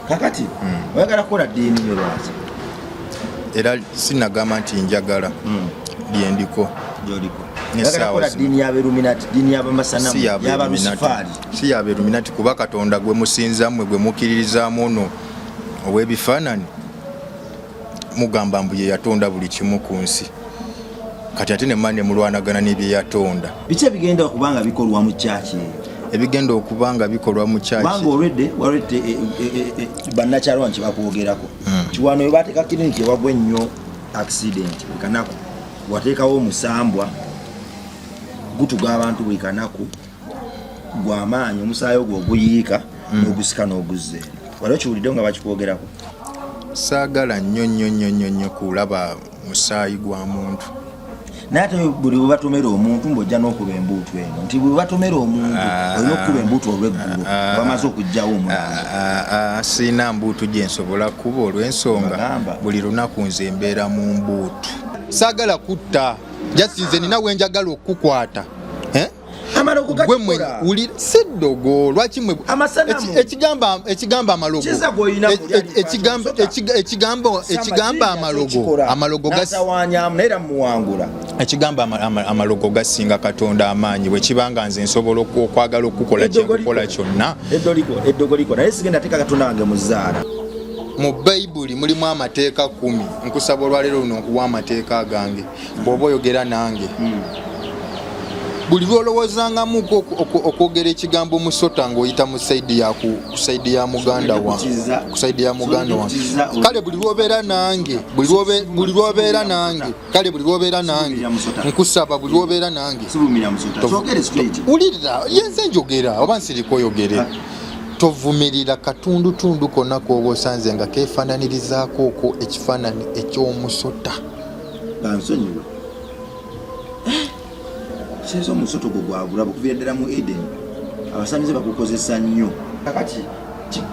Kakati oyagala kukola ddiini yo lwaki? Era sinagamba nti njagala, lyendiko. Gyoliko. N'essaawa Oyagala kukola zino. ddiini y'aberuminati, ddiini y'abamasanamu, Si ya y'abalusifaali? Si ya Beluminati, kuba Katonda gwe musinza mmwe, gwe mukkiririzaamu ono ow'ebifaananyi, mugamba mbu ye yatonda buli kimu ku nsi. Kati ate nemma ne mulwanagana n'ebye yatonda. Biki ebigenda okuba nga bikolwa mu kyaki eyo? Ebigenda okuba nga bikolwa mu kyaki? Kubanga olwedde walwedde bannakyalo wano kyebakwogerako, kiwano we bateeka kiriniki ewagwa ennyo accident buli kanaku, wateekawo omusambwa gutuga abantu buli kanaku gwamaanyi, omusaayi ogwo oguyiika n'ogusika n'oguzza eno. Wali okiwuliddewo nga bakikwogerako? Saagala nnyo nnyo nnyo nnyo nnyo kulaba musaayi gwa muntu. Naye ate buli bwe batomera omuntu ng'ojja n'okuba embuutu eno, nti bwe batomera omuntu olina okukuba embuutu olw'eggulo bamaze okuggyawo omulambo. Ah, ah, siina mbuutu gye nsobola kuba olw'ensonga Bagamba. buli lunaku nze mbeera mu mbuutu. Saagala kutta, just nze nina we njagala okukukwata. Eh? Amalogo Gwe mwe gakikola. wulira, si ddogo. Lwaki mwe Amasanamu. Ekigamba amalogo Kiza gw'olina muli ali musota. Ekigamba amalogo, amalogo gas natawanyamu naye era muwangula. Ekigamba amalogo gasinga Katonda amaanyi. Bwe kibanga nze nsobola okwagala okukola Eddogo kyenkukola likola. kyonna. Eddogo likola, naye sigenda teeka Katonda wange mu zaala. Mu Bayibuli mulimu amateeka 10. Nkusaba olwaleero luno nkuwa amateeka gange. Bw'oba oyogera nange, buli lwolowoozangamuko okwogera ekigambo musota ng'oyita mu side ya ku side ya muganda wa ku side ya muganda wange, kale buli lwobeera nange, buli lwobeera nange, kale buli lwobeera nange, nkusaba buli lwobeera nange, Sirumira musota. Twogere straight. Wulirira, yenze njogera oba nsirika oyogere. Tovumirira katundutundu konna k'oba osanze nga keefaananirizaako okwo ekifaananyi eky'omusota. Bansonyiwe, sinza omusoto gwo gwagulaba okuviira ddala mu Eden, abasamize bagukozesa nnyo. Kakati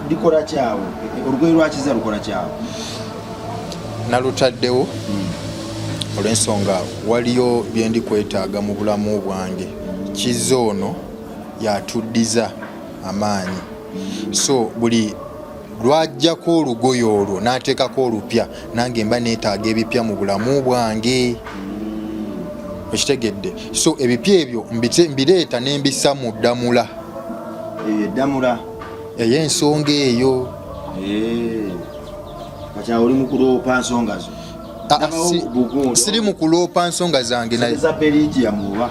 likola kyawo, olugoye lwa Kiza lukola kyawo? Nalutaddewo olw'ensonga waliyo bye ndi kwetaaga mu bulamu bwange. Kiza ono yatuddiza amaanyi, so buli lwajjako olugoye olwo n'ateekako olupya, nange mba neetaaga ebipya mu bulamu bwange, okitegedde? So ebipya ebyo mbireeta ne mbissa mu ddamula. Eyo eddamula. Ey'ensonga eyo. Kati awo oli mu kuloopa nsonga zo? Ah, Ndabawo bugundi. Siri mu kuloopa nsonga zange naye. Za Belgium oba?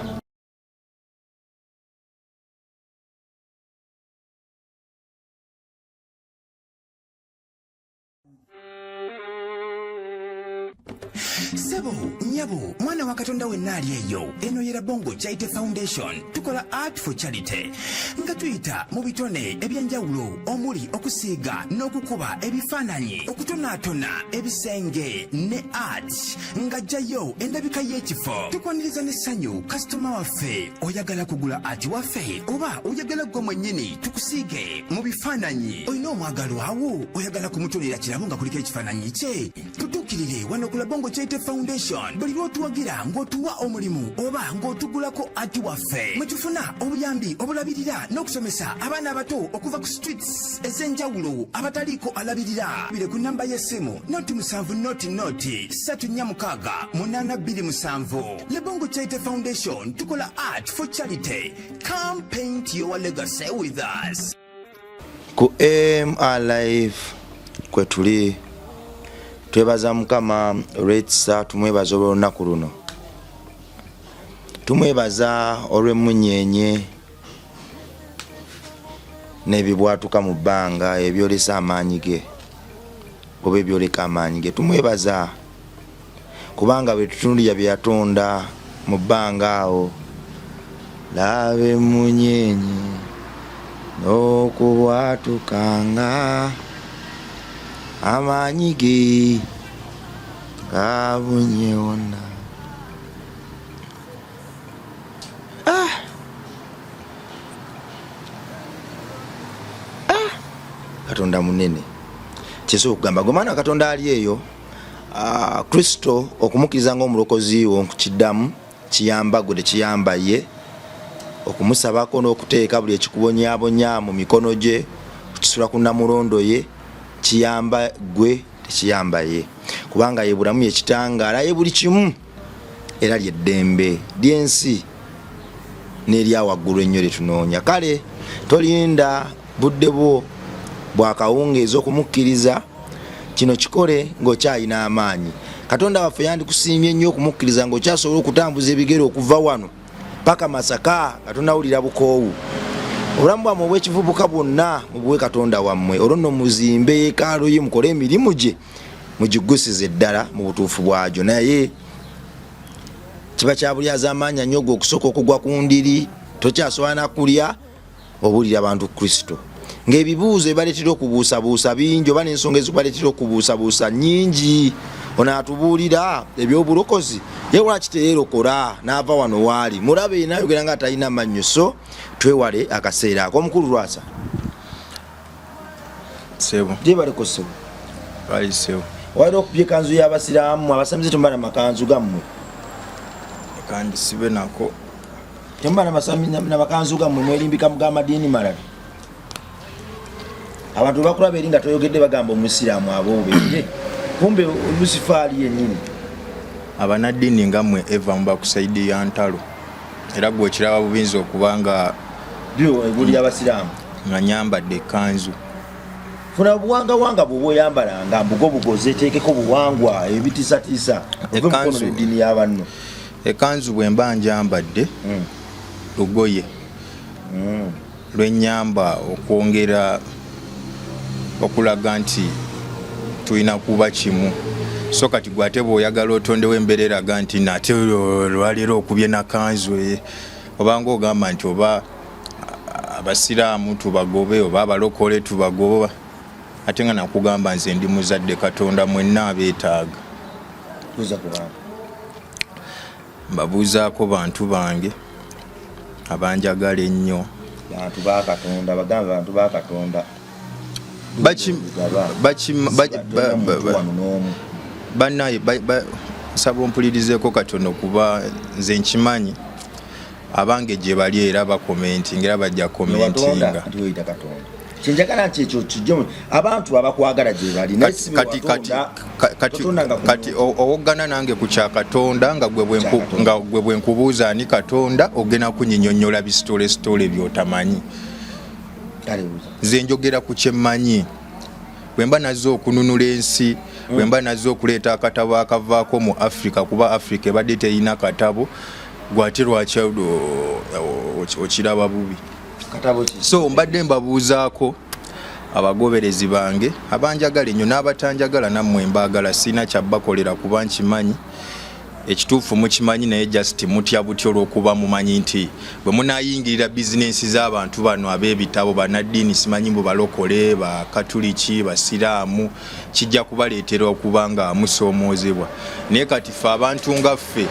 Sebo, nyabo, mwana wa Katonda wenna ali eyo, eno ye Rabongo Charity Foundation. Tukola art for charity nga tuyita mu bitone ebyenjawulo omuli okusiiga n'okukuba ebifaananyi, okutonaatona ebisenge ne art ng'ajjayo endabika y'ekifo. Tukwaniriza n'essanyu kasitoma waffe. Oyagala kugula art waffe oba oyagala ggwe mwennyini tukusiige mu bifaananyi? Olina omwagalwawo oyagala kumutonera kirabo nga kuliko ekifaananyi kye? Tutuukirire wano ku Labongo Charity Foundation. Buli lw'otuwagira ng'otuwa omulimu oba ng'otugulako art waffe, mwe tufuna obuyambi obulabirira n'okusomesa abaana abato okuva ku streets ez'enjawulo abataliiko alabirira. Bire ku namba y'essimu 0 7 0 0 3 4 6 8 2 7. Lebongo Charity Foundation, tukola art for charity. Come paint your legacy with us. Ku MR Live kwe tuli, twebaza Mukama olw'ekisa, tumwebaza olw'olunaku luno, tumwebaza olw'emmunyeenye n'ebibwatuka mu bbanga ebyolesa amaanyi ge oba ebyoleka amaanyi ge. Tumwebaza kubanga bwe tutunulira bye yatonda mu bbanga awo, laba emmunyeenye n'okubwatukanga, amaanyi ge gabunye wonna. Ah! Ah! Katonda munene, kyesobola okugamba gwe mwana wa Katonda ali eyo. Ah, Kristo okumukkiriza ng'omulokozi wo, nkukiddamu, kiyamba gwe, tekiyamba ye. Okumusabako n'okuteeka buli ekikubonyabonya mu mikono gye, kukisula ku namulondo ye. Kiyamba gwe, tekiyamba ye, kubanga ye bulamu, ye kitangaala, ye buli kimu, era lyeddembe lyensi n'eryawaggulu ennyo lyetunoonya. Kale tolinda budde bwo bwakawungeezi okumukkiriza. Kino kikole ng'okyalina amaanyi. Katonda waffe yandikusiimye nnyo okumukkiriza ng'okyasobola okutambuza ebigere okuva wano paka Masaka nga tonawulira bukoowu. Obulamu bwammwe obw'ekivubuka bwonna mubuwe Katonda wammwe, olwo nno muzimbe yeekaalu ye, mukole emirimu gye, mugiggusize ddala mu butuufu bwagyo. Naye kiba kya bulyazaamaanya nnyo gwe okusooka okugwa ku ndiri, tokyasobola na kulya, obuulira abantu Kristo ng'ebibuuzo ebibaleetera okubuusabuusa bingi, oba n'ensonga ezikubaleetera okubuusabuusa nnyingi. Ono atubuulira eby'obulokozi, ye lwaki teyeerokora n'ava wano waali? Mulabe yena ayogera nga atalina mannyo. So twewale akaseera ako. Omukulu Lwasa. Sebo. Gyebaleko sebo. Bali sebo. Wali okubye ekanzu y'abasiraamu, abasamize temuba na makanzu gammwe? Kandisibe nako. Temuba na makanzu gammwe, mwerimbika mu g'amadiini malala. Abantu bakulaba eri nga toyogedde, bagamba omusiraamu ab'obubejje, kumbe Lusifaali yennyini. Abanaddiini nga mmwe eva muba ku saidi ya ntalo, era gwe okiraba bubinza okuba nga buli abasiraamu. Nga nyambadde ekkanzu. Funa obuwangawanga bwoba oyambalanga mbugo bugoze, teekeko buwangwa ebitisatiisa ove mukono n'eddiini ya banno. Ekanzu bwe mba njambadde, lugoye lwenyamba okwongera okulaga nti tulina kuba kimu. So kati gwe ate bw'oyagala otondewo embeera eraga nti nate olwaleero okubye nakanzu, obanga ogamba nti oba abasiraamu tubagobe oba abalokole tubagobe, ate nga nakugamba nze ndi muzadde Katonda, mwenna abeetaaga. Buuza ku bantu. Mbabuuzaako bantu bange abanjagala ennyo. Bantu ba Katonda, bagambe bantu ba Katonda. Wano n'omu. Bannaye, nsaba ompulirizeeko katono, kuba nze nkimanyi abange gye bali era bakomentinga era bajja komentinga. Ati weyita Katonda, kyenjagala nti ekyo kijje abantu abakwagala gye bali, naye si kati kati kati kati owoggana nange ku kya Katonda, nga gwe bwe nkubuuza ani Katonda, ogenda kunyinyonnyola bisitolesitole by'otamanyi. Nze njogera ku kyemmanyi. Bwe mba nazze okununula ensi, bwe mba nazze okuleeta akatabo akavaako mu Africa, kuba Africa ebadde terina katabo, gwate lwaki okiraba bubi? So mbadde mbabuuzaako abagoberezi bange abanjagala ennyo n'abatanjagala, nammwe mbaagala, sirina kyabbakolera kuba nkimanyi ekituufu mukimanyi, naye just mutya butya olw'okuba mumanyi nti bwe munaayingirira bizinensi z'abantu bano ab'ebitabo, bannaddiini, simanyi mbu balokole, bakatuliki, basiraamu, kijja kubaleetera okuba nga musoomoozebwa. Naye kati ffe abantu nga ffe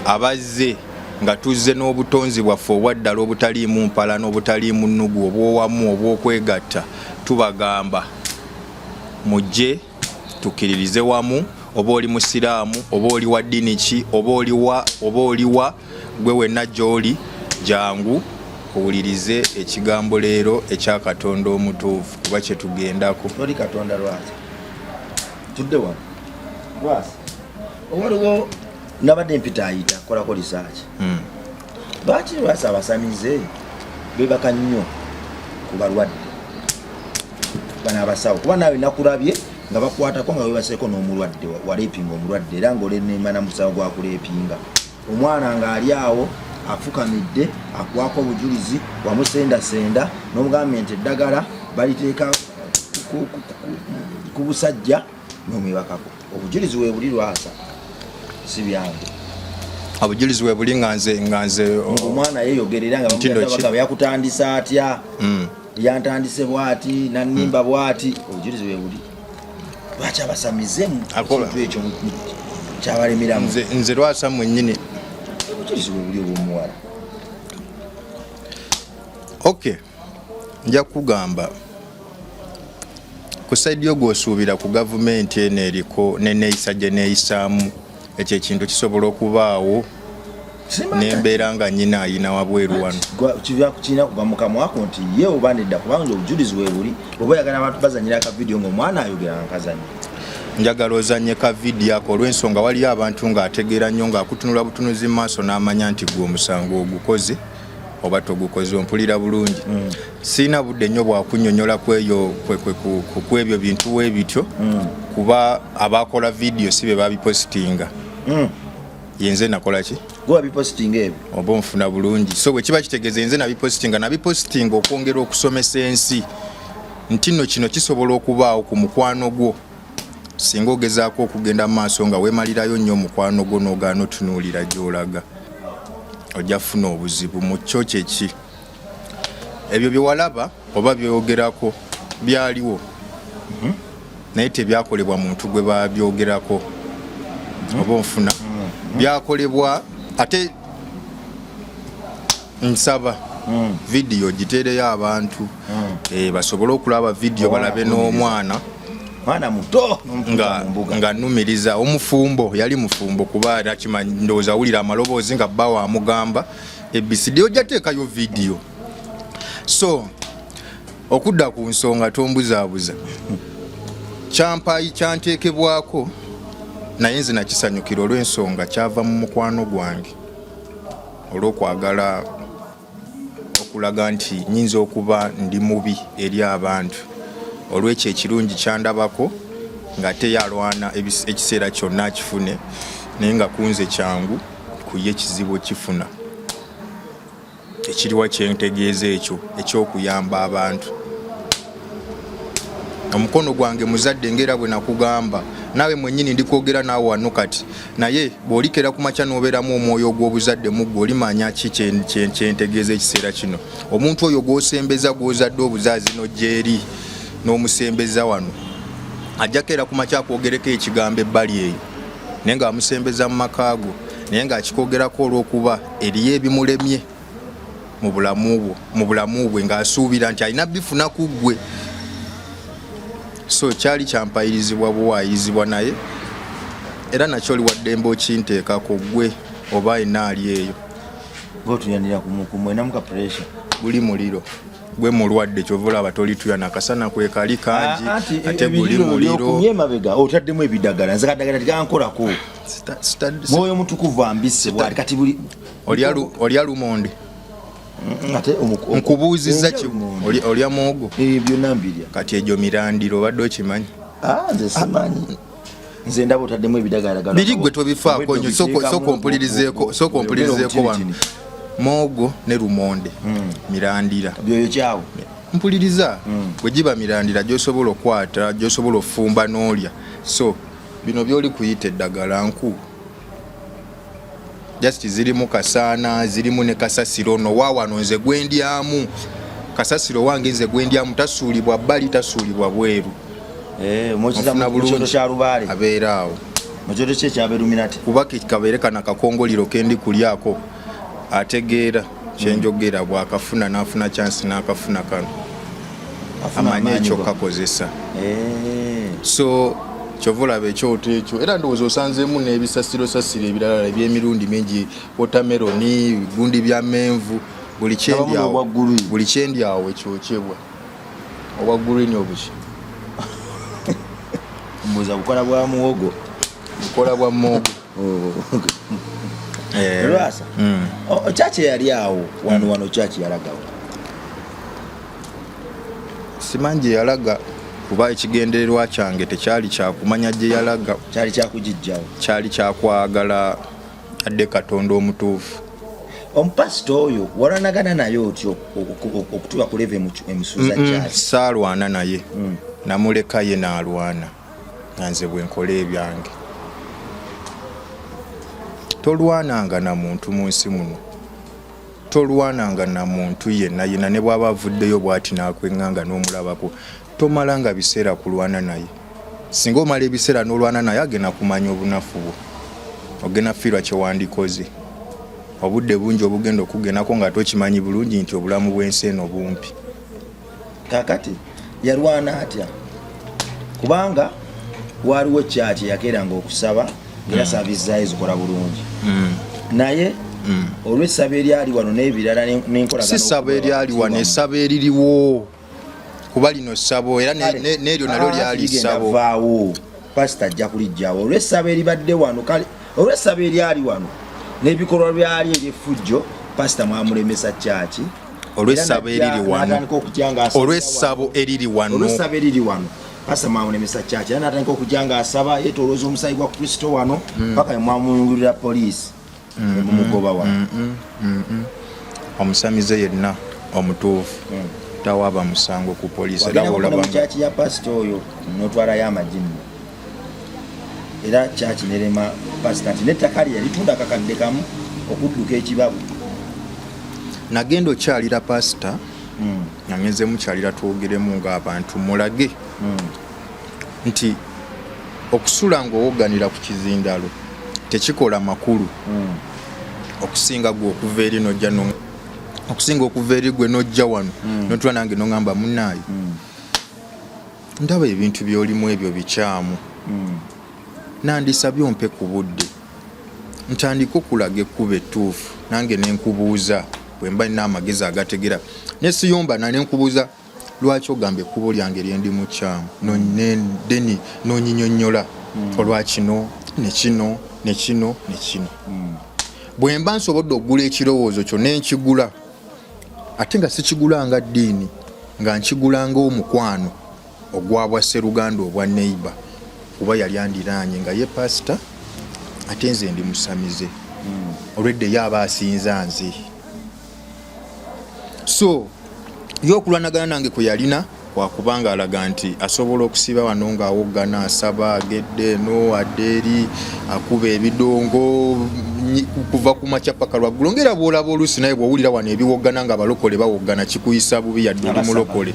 abazze nga tuzze n'obutonzi bwaffe obwaddala, obutaliimu mpala n'obutaliimu nnugu, obw'owamu, obw'okwegatta, tubagamba mujje tukkiririze wamu. Oba oli musiraamu, oba oli wa ddiini ki, oba oliwa, oba oliwa, gwe wenna gy'oli, jangu owulirize ekigambo leero ekya Katonda omutuufu, kuba kyetugendako. Toli Katonda. Lwaki tudde wano? Lwaki waliwo nabadde mpita ayita kolako lisaaki? Lwaki lwasi abasamize bebaka nnyo ku balwadde bano abasawo? Kuba naawe nakulabye nga bakwatako nga webaseeko n'omulwadde, walepinga omulwadde, era ngaolenema musawo gwakulepinga omwana ng'ali awo afukamidde akuwako obujulizi, wamusendasenda n'omugambye nti eddagala baliteeka ku busajja n'omwebakako. Obujulizi webuli, Lwasa, si byange. Obujulizi webuli nga nze Omwana yeyogerera nga Ntindo ki? bamugamba yakutandisa atya. Yantandise bwati, nanimba bwati. Obujulizi webuli. Lwaki abasamize mu Akola. kintu ekyo kyabalemeramu? Nze Lwasa mwennyini. Obujulizi webuli obwomuwala. Ok, nja kugamba ku side yo gw'osuubira ku gavumenti eno eriko neneeyisa gye neeyisaamu, ekyo ekintu kisobola okubaawo. Nembeera nga nyina ayina wabweru wano. Kirina kuva mu kamwako nti ye oba nedda, kubanga obujulizi webuli. Oba oyagala abantu bazanyira aka vidiyo ngaomwana ayogera, nkazanya. Njagala ozanye ka vidiyo ako, olw'ensonga waliyo abantu ng'ategeera nnyo, ng'akutunula butunuzi mu maaso n'amanya nti gwe omusango ogukoze oba togukoze. Ompulira bulungi? Siina budde nnyo bwakunnyonnyola kweyo kwebyo bintu weebityo, kuba abakola vidiyo si be babipositinga. Yenze nakola ki? Gwe wabipositinga ebyo. Oba onfuna bulungi? So bwe kiba kitegeeza enze nabipositinga, nabipositinga okwongera okusomesa ensi nti nno kino kisobola okubaawo ku mukwano gwo, singa ogezaako okugenda mu maaso nga weemalirayo nnyo omukwano gwo n'ogaana otunuulira gy'olaga, ojja kufuna obuzibu. Mu kyo kyeki ebyo bye walaba oba byogerako byaliwo, naye tebyakolebwa muntu gwe babyogerako. Oba onfuna? Byakolebwa. Ate nsaba vidiyo giteereyo abantu basobole okulaba vidiyo, balabe n'omwana. Mwana muto. Nga, nga nnumiriza omufumbo. Yali mufumbo, kuba era kimanyi, ndowooza awulira amaloboozi nga bba wamugamba ABCD, ojja teekayo vidiyo. So okudda ku nsonga, tombuzaabuza. Kyampayi kyanteekebwako, naye nze nakisanyukira olw'ensonga kyava mu mukwano gwange, olw'okwagala okulaga nti nyinza okuba ndi mubi eri abantu olw'ekyo ekirungi kyandabako, ng'ate ye alwana ekiseera kyonna akifune, naye nga kunze kyangu, ku ye kizibu okifuna. Ekiriwa kyentegeeza ekyo ekyokuyamba abantu, omukono gwange muzadde, ngaera bwe nakugamba naawe mwennyini ndikwogera naawe wano kati, naye bw'olikera ku makya n'obeeramu omwoyo ogw'obuzadde mu ggwe, olimanya ki kyentegeeza ekiseera kino. Omuntu oyo gw'osembeza, gw'ozadde obuzaazi, n'ojja eri n'omusembeza wano, ajja keera ku makya akwogereko ekigambo ebbali eyo, naye ng'amusembeza mu maka go, naye ng'akikwogerako olw'okuba eriyo ebimulemye mu bulamu bwo, mu bulamu bwe, ng'asuubira nti alina bifuna ku ggwe. So kyali kyampayirizibwa buwaayirizibwa, naye era nakyo oli waddembe okinteekako ggwe oba ayina ali eyo. Gotuyanira kumwenamu ka pressure. Guli muliro, gwe mulwadde, kyova olaba tolituya nakasana kwekali kangi. Ate guli muliro. Okumye emabega otaddemu ebidagala, nze kadagala tekankolako. Mwoyo mutukuvu ambisse bwali kati buli Olya lumonde? Ate Nkubuuzizza ki? Lumonde. Olya muwogo? Byonna mbirya. Kati egyo mirandiro, obadde okimanyi? Ah, nze simanyi, nze ndaba otaddemu ebidagala. Biri gwe tobifaako nnyo. Sooka ompulirizeeko wano. Muwogo ne lumonde mirandira. Byoyo kyawo. Mpuliriza, bwe giba mirandira gyosobola okukwata, gyosobola ofumba n'olya. So bino byoli kuyita eddagala nku, just zirimu kasaana, zirimu ne kasasiro. No waawano nze gwendyamu, kasasiro wange nze gwendyamu, tasuulibwa bbali, tasuulibwa bweru. Omwokiza Ofuna mu bulungi. kyoto kya lubaale. Abeera awo. Mu kyoto kye ekyaberuminati. Kuba kabeere kana kakongoliro kendi kulyako, ategeera kyenjogera. Bwakafuna n'afuna chance n'akafuna kano, amanye ekyo kakozesa. So kyova olaba ekyoto ekyo, era ndowooza osanzeemu n'ebisasirosasiro ebirala eby'emirundi mingi, watermelon, bigundi bya menvu, buli Nabamu n'obwa green. Buli kyendi awo ekyokyebwa, obwa green obuki? Mbuuza bukola bwa muwogo. Bukola bwa muwogo. Lwasa, kyaki eyali awo wano wano, kyaki yalagawo? Simanyi gye yalaga, kuba ekigendererwa kyange tekyali kyakumanya gye yalaga. Kyali kyakugijjawo. Kyali kyakwagala adde Katonda omutuufu. Omupasita oyo walwanagana naye otyo okutuuka ku level emusuuza kyaki? Saalwana naye, namuleka ye n'alwana, nga nze bwe nkola ebyange. Tolwananga na muntu mu nsi muno, tolwananga na muntu yenna yenna, ne bw'aba avuddeyo bw'ati n'akweŋŋanga n'omulabako, tomalanga biseera kulwana naye. Singa omala ebiseera n'olwana naye, agenda kumanya obunafu bwo, ogenda fiirwa kyewandikoze, obudde bungi obugenda okugendako nga tokimanyi bulungi nti obulamu bw'ensi eno bumpi. Kakati yalwana atya? Kubanga waliwo kyaki yakeeranga okusaba, era service zaayo zikola bulungi, naye Olw'essabo eryali wano n'ebirala n'enkolagana. Si ssabo eryali wano, essabo eririwo, kuba lino ssabo era n'eryo nalyo lyali ssabo. Vaawo, pasita ajja kulijjawo olw'essabo eribadde wano. Kale olw'essabo eryali wano n'ebikolwa byali eby'effujjo, pasita mwamulemesa kyaki? Olw'essabo eriri wano, olw'essabo eriri wano. Olw'essabo eriri wano, pasita mwamulemesa kyaki, era natandika okujja nga asaba yetolooza omusaayi gwa Kristo wano paka emwamuyungulira poliisi emumugoba wano. Omusamize yenna omutuufu tawaaba musango ku poliisi. Era wagenda bw'olaba mu nga kyaki ya pasita oyo notwalayo amajinni, era kyaki nerema pasita nti nettaka lye yalitunda akakadde kamu okudduka ekibabu. Nagenda okyalira pasita nga ngenze mukyalira twogeremu ng'abantu, mulage nti okusula ng'owogganira ku kizindalo tekikola makulu okusinga gwe okuva eri nojja okusinga okuva eri gwe nojja wano notula nange noŋamba, "Munaayo, ndaba ebintu byolimu ebyo bikyamu, nandisabye ompe ku budde ntandike okulaga ekkubo ettuufu." Nange nenkubuuza bwe mba nina amagezi agategera, nesiyomba na nenkubuuza, "Lwaki ogamba ekkubo lyange lyendi mukyamu?" Then nonyinyonnyola olwa kino nekino nekino nekino. Bwe mba nsobodde okugula ekirowoozo kyo nenkigula, ate nga sikigula nga ddiini, nga nkigula nga omukwano ogwa bwa sseruganda, obwa neighbor, kuba yali andiraanye nga ye pasita ate nze ndi musamize, olwedde ye aba asinza nze. So ye okulwanagana nange kwe yalina kwakubanga alaga nti asobola okusiba wano ng'awoggana, asaba, agedde eno, adde eri, akuba ebidongo kuva ku makya paka lwaggulo. Ngaera bw'olaba oluusi naye bw'owulira wano ebiwoggana nga abalokole bawoggana, kikuyisa bubi yadde oli Abasaba. mulokole.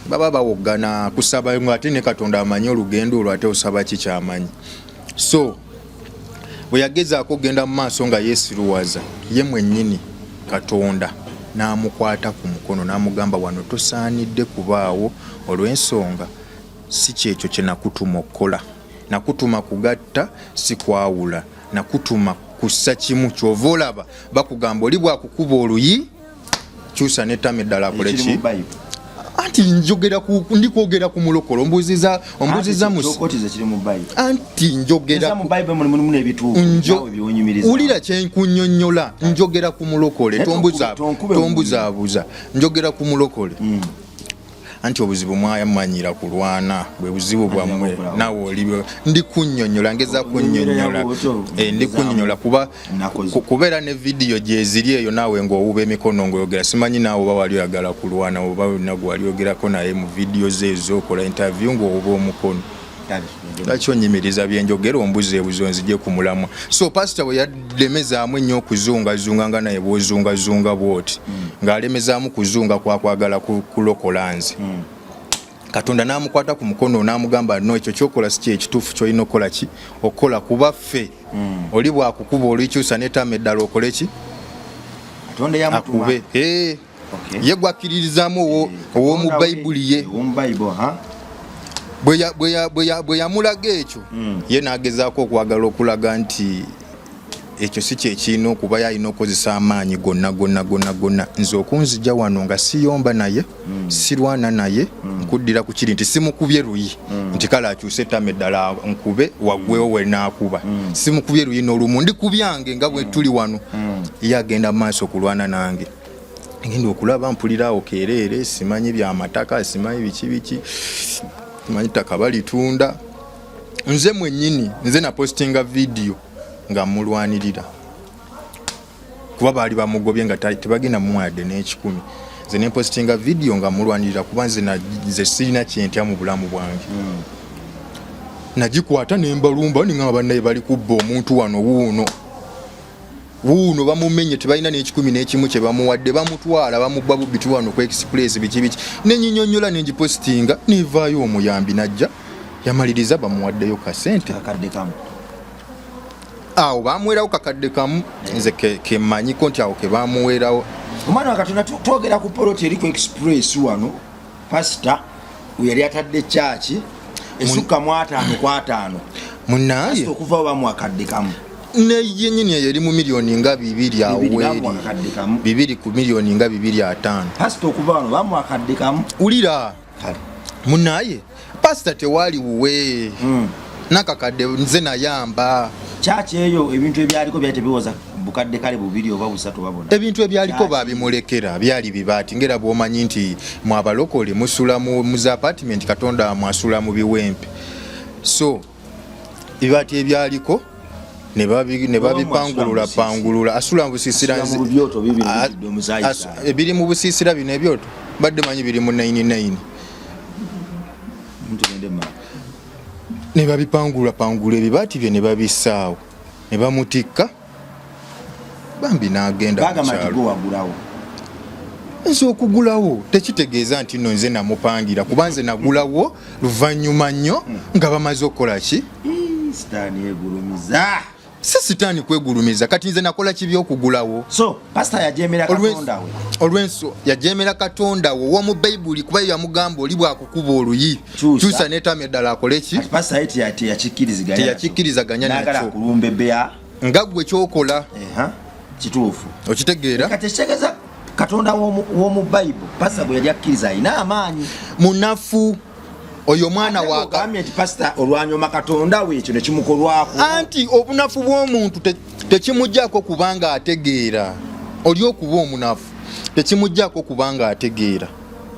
Baba bawoggana kusaba nga ate ne Katonda amanyi olugendo olwo, ate osaba ki kyamanyi. So bwe yagezaako okugenda mu maaso nga yeesiruwaza ye mwennyini, Katonda n'amukwata ku mukono n'amugamba, "Wano tosaanidde kubaawo, olw'ensonga si kyekyo kye nakutuma okukola. Nakutuma kugatta, si kwawula. Nakutuma kussa kimu. Kyova olaba bakugamba oli bwakukuba oluyi, kyusa n'ettama eddala." Akole Ekiri ki? mu Bible. Anti njogera ku, ndi kwogera ku mulokole. Ombuuziza Kyokotiza kiri mu Bible. Anti njogera Eza mu Bible mulimu n'ebituufu naawe byonyumiriza. Wulira kyenkunyonnyola, njogera ku mulokole. Naye tonkube. Tombuzaabuza, njogera ku mulokole. Anti obuzibu mwamanyira kulwana, bwe buzibu bwammwe. Okulawo. Naawe oli ndi kunnyonnyola, ngeza kunnyonnyola. Otyo, Eh, ndi kunnyonnyola kuba Nakoze. kubeera ne vidiyo gyeziri eyo, naawe ng'owuba emikono ng'oyogera. Simanyi naawe oba wali oyagala kulwana oba nagwe wali oyogerako naye mu vidiyo ze ezo, okola interview ng'owuba omukono. Kale, Lwaki onyimiriza byenjogera, ombuza ebuzo nzije ku mulamwa? So pasita bwe yalemezaamu ennyo okuzungazunga, nga naye bwozungazunga bwoti, ng'alemezaamu kuzunga kwakwagala kulokola nze, Katonda n'amukwata ku mukono n'amugamba, "No, ekyo kyokola si kyekituufu kyolina okukola ki okukola, kuba ffe oli bwakukuba olikyusa n'ettaama eddala okole ki?" Katonda yamutuma. Akube. Eh, ye gwakkiririzaamu ow'omu Katonda Bayibuli ye. Ow'omu Bible, ha? Bwe yamulaga ekyo, ye n'agezaako okwagala okulaga nti ekyo si kyekirina okuba, ye alina okukozesa amaanyi gonna gonna gonna gonna nze okunzija wano nga siyomba naye, sirwana naye. Nkuddira ku kiri nti simukubye luyi nti kale akyuse ettama eddala nkube waggwewo wenaakuba. Simukubye luyi n'olumu, ndi ku byange nga bwe tuli wano. Ye agenda mu maaso okulwana nange. Ngenda okulaba mpulira awo kereere, simanyi byamataka, simanyi biki biki, simanyi ttaka balitunda. Nze mwennyini nze napostinga vidiyo nga mulwanirira, kuba baali bamugobye nga tebagenda mumuwadde n'ekikumi. Nze nempostinga vidiyo nga mulwanirira, kuba nze sirina kyentya mu bulamu bwange. Nagikwata nembalumba, ningamba, "Bannaye, bali kubba omuntu wano, wuuno wuuno bamumenye, tebalina n'ekikumi n'ekimu kye bamuwadde, bamutwala, bamubba bubbi wano ku Express," biki biki. Nenyinyonnyola, nengipositinga, nevaayo omuyambi najja yamaliriza bamuwaddeyo kasente. Akadde kamu. Awo bamuwerawo kakadde kamu, nze kemanyiko nti awo kebamuwerawo. Omwana wa Katonda, twogera ku poloti eri ku Express wano, pasita we yali atadde kyaki, esukka mu 50 ku 50. Munaye okuva bamu akadde kamu. Neyenyini eyo eri mu miliyoni nga 2 awo 2 weeri. Bamuwa akakadde kamu. 2 ku miliyoni nga 250. Pasita okuva wano bamuwa akadde kamu. Wulira. Kale. Munaye pasita tewali wuwe. Nakakadde nze nayamba. Kyaki eyo ebintu ebyaliko byali tebiwoza bukadde kale 2 oba 3 babona. Ebintu ebyaliko babimulekera byali bibaati ngera bw'omanyi nti mwabalokole musula mu za apartment, Katonda mwasula mu biwempe. So ebibaati ebyaliko ne babipangulula pangulula. Asula mu busiisira Asula mu byoto bibiri bijjudde omusaayi saayi. Ebiri mu busiisira bino ebyoto badde manyi biri mu 99. Mutugende mu maaso. Ne babipangula pangula ebibaati bye ne babissaawo ne bamutikka bambi n'agenda mu Bagamba nti kyalo. gwe wagulawo. Nze okugulawo tekitegeeza nti nno nze namupangira, kuba nze nagulawo luvannyuma nnyo nga bamaze okukola ki? Ii, sitaani yegulumiza. Si sitaani kwegulumiza, kati nze nakola kibi okugulawo. So pasita yajeemera Katonda we. Olw'enso yajeemera Katonda we ow'omu Bayibuli, kuba ye yamugamba oli bw'akukuba oluyi Kyusa. kyusa n'etaama eddala akole ki? Kati pasita ye teyakikkiriziganya nakyo. Teyakikkirizaganya N'agala nakyo. akulumba ebbeya. Nga ggwe ky'okola. Eha, kituufu. Okitegeera? Kati ekitegeeza Katonda w'omu Bayibuli, pasita gwe yali akkiriza alina amaanyi. Munafu. Oyo mwana Ate wa ogambye nti pasita olwanyoma Katonda we ekyo ne kimukolwako. Anti obunafu bw'omuntu tekimuggyako kubanga ategeera. Oli okuba omunafu tekimuggyako kubanga ategeera.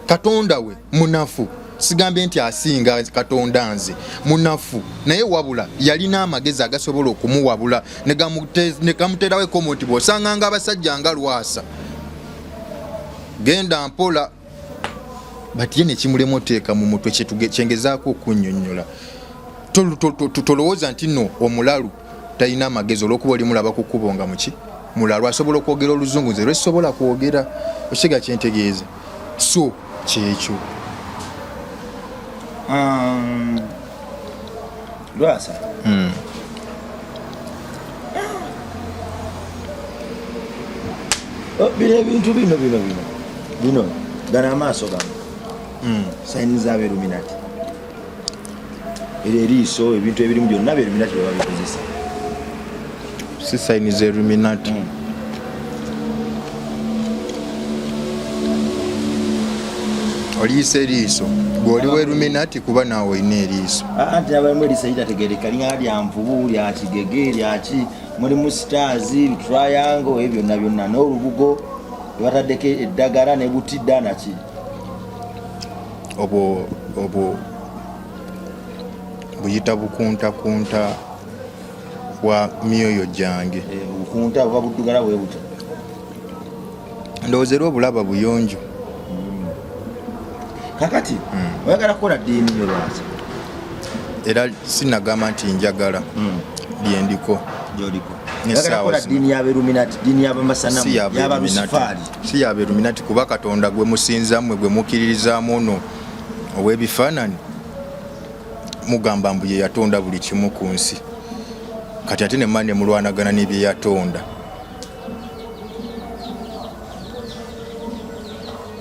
Katonda we munafu. Sigambye nti asinga Katonda nze munafu, naye wabula yalina amagezi agasobola okumuwabula ne gamuteerawo ekkomo nti bw'osanganga abasajja nga Lwasa genda mpola. But ye ne kimulema oteeka mu mutwe kyengezaako okunnyonnyola. Tolowooza nti nno omulalu talina amagezi olw'okuba oli mulaba ku kkubo nga muki mulalu asobola okwogera oluzungu nze lwesobola kwogera. Okiga kyentegeeza. So kyekyo. Lwasa. Oh, bino ebintu bino bino bino bino gano amaaso gano. Sayini z'abeluminati era eriiso ebintu ebirimu byonna beluminati bwe babikozesa. Si sayini z'eluminati. Oliisa eriiso gwe oli w'eluminati kuba naawe olina eriiso. Anti abalimu eriiso eritategeereka linga lya nvubu, lya kigege, lyaki, mulimu stars, triangle, ebyo byonna byonna n'olubugo bataddeko eddagala ne butidda naki. Obwo buyita bukuntakunta bwa myoyo gyange. Obukunta buba buddugala bwe butyo. Ndowooza era obulaba buyonjo. Kakati, oyagala kukola ddiini yo lwaki? Era sinagamba nti njagala lyendiko. Gy'oliko. Ne Oyagala ssaawa kukola zino. ddiini y'Abeluminati, ddiini y'Abamasanamu, Si y'Abeluminati. y'Abalusifaali. Si y'Abeluminati kuba Katonda gwe musinza mmwe gwe mukkiririzaamu ono ow'ebifaananyi mugamba mbu ye yatonda buli kimu ku nsi. Kati ate ne mmanne mulwanagana ne bye yatonda.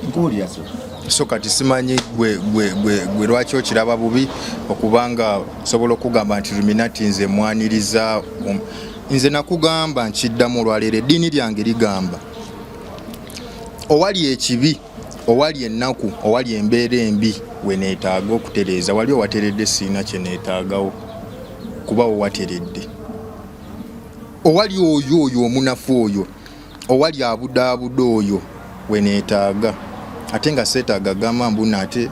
Nkuwulira so. So kati simanyi gwe lwaki okiraba bubi okubanga osobola okugamba nti Illuminati nze mwaniriza. Nze nakugamba nkiddamu olwaleero eddiini lyange ligamba owali ekibi, owali ennaku, owali embeera embi we neetaaga okutereeza. Wali owateredde siina kye neetaagawo kuba owateredde. Owali oyo oyo omunafu oyo, owali abudaabuda oyo we neetaaga. Ate nga seetaaga gamba mbu nate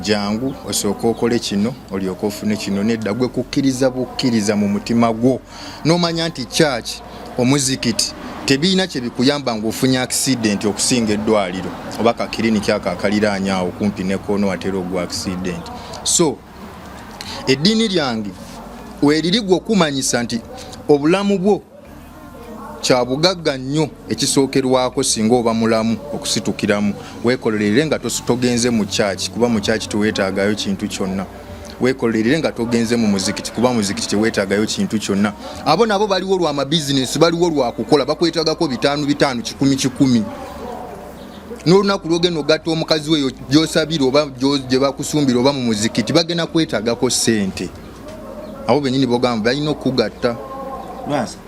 jangu osooke okole kino olyoke ofune kino. Nedda, gwe kukkiriza bukkiriza mu mutima gwo n'omanya nti church, omuzikiti tebirina kye bikuyamba ng'ofunye accident okusinga eddwaliro oba ka kiriniki ako akaliraanye awo kumpi ne koono watera ogwa accident. So eddiini lyange weeriri gwe okumanyisa nti obulamu bwo kya bugagga nnyo ekisookerwako singa oba mulamu okusitukiramu. Weekolerere nga togenze mu church kuba mu church teweetaagayo kintu kyonna. Weekolerere nga togenze mu muzikiti kuba muzikiti teweetaagayo kintu kyonna. Abo nabo baliwo lwa mabizinesi, baliwo lwa kukola, bakwetaagako 5 5, 1,000 1,000. N'olunaku lw'ogenda ogatta omukazi weyo gy'osabira oba gye bakusumbira oba mu muzikiti, bagenda kwetaagako ssente. Abo bennyini b'ogamba balina okugatta. Lwasa.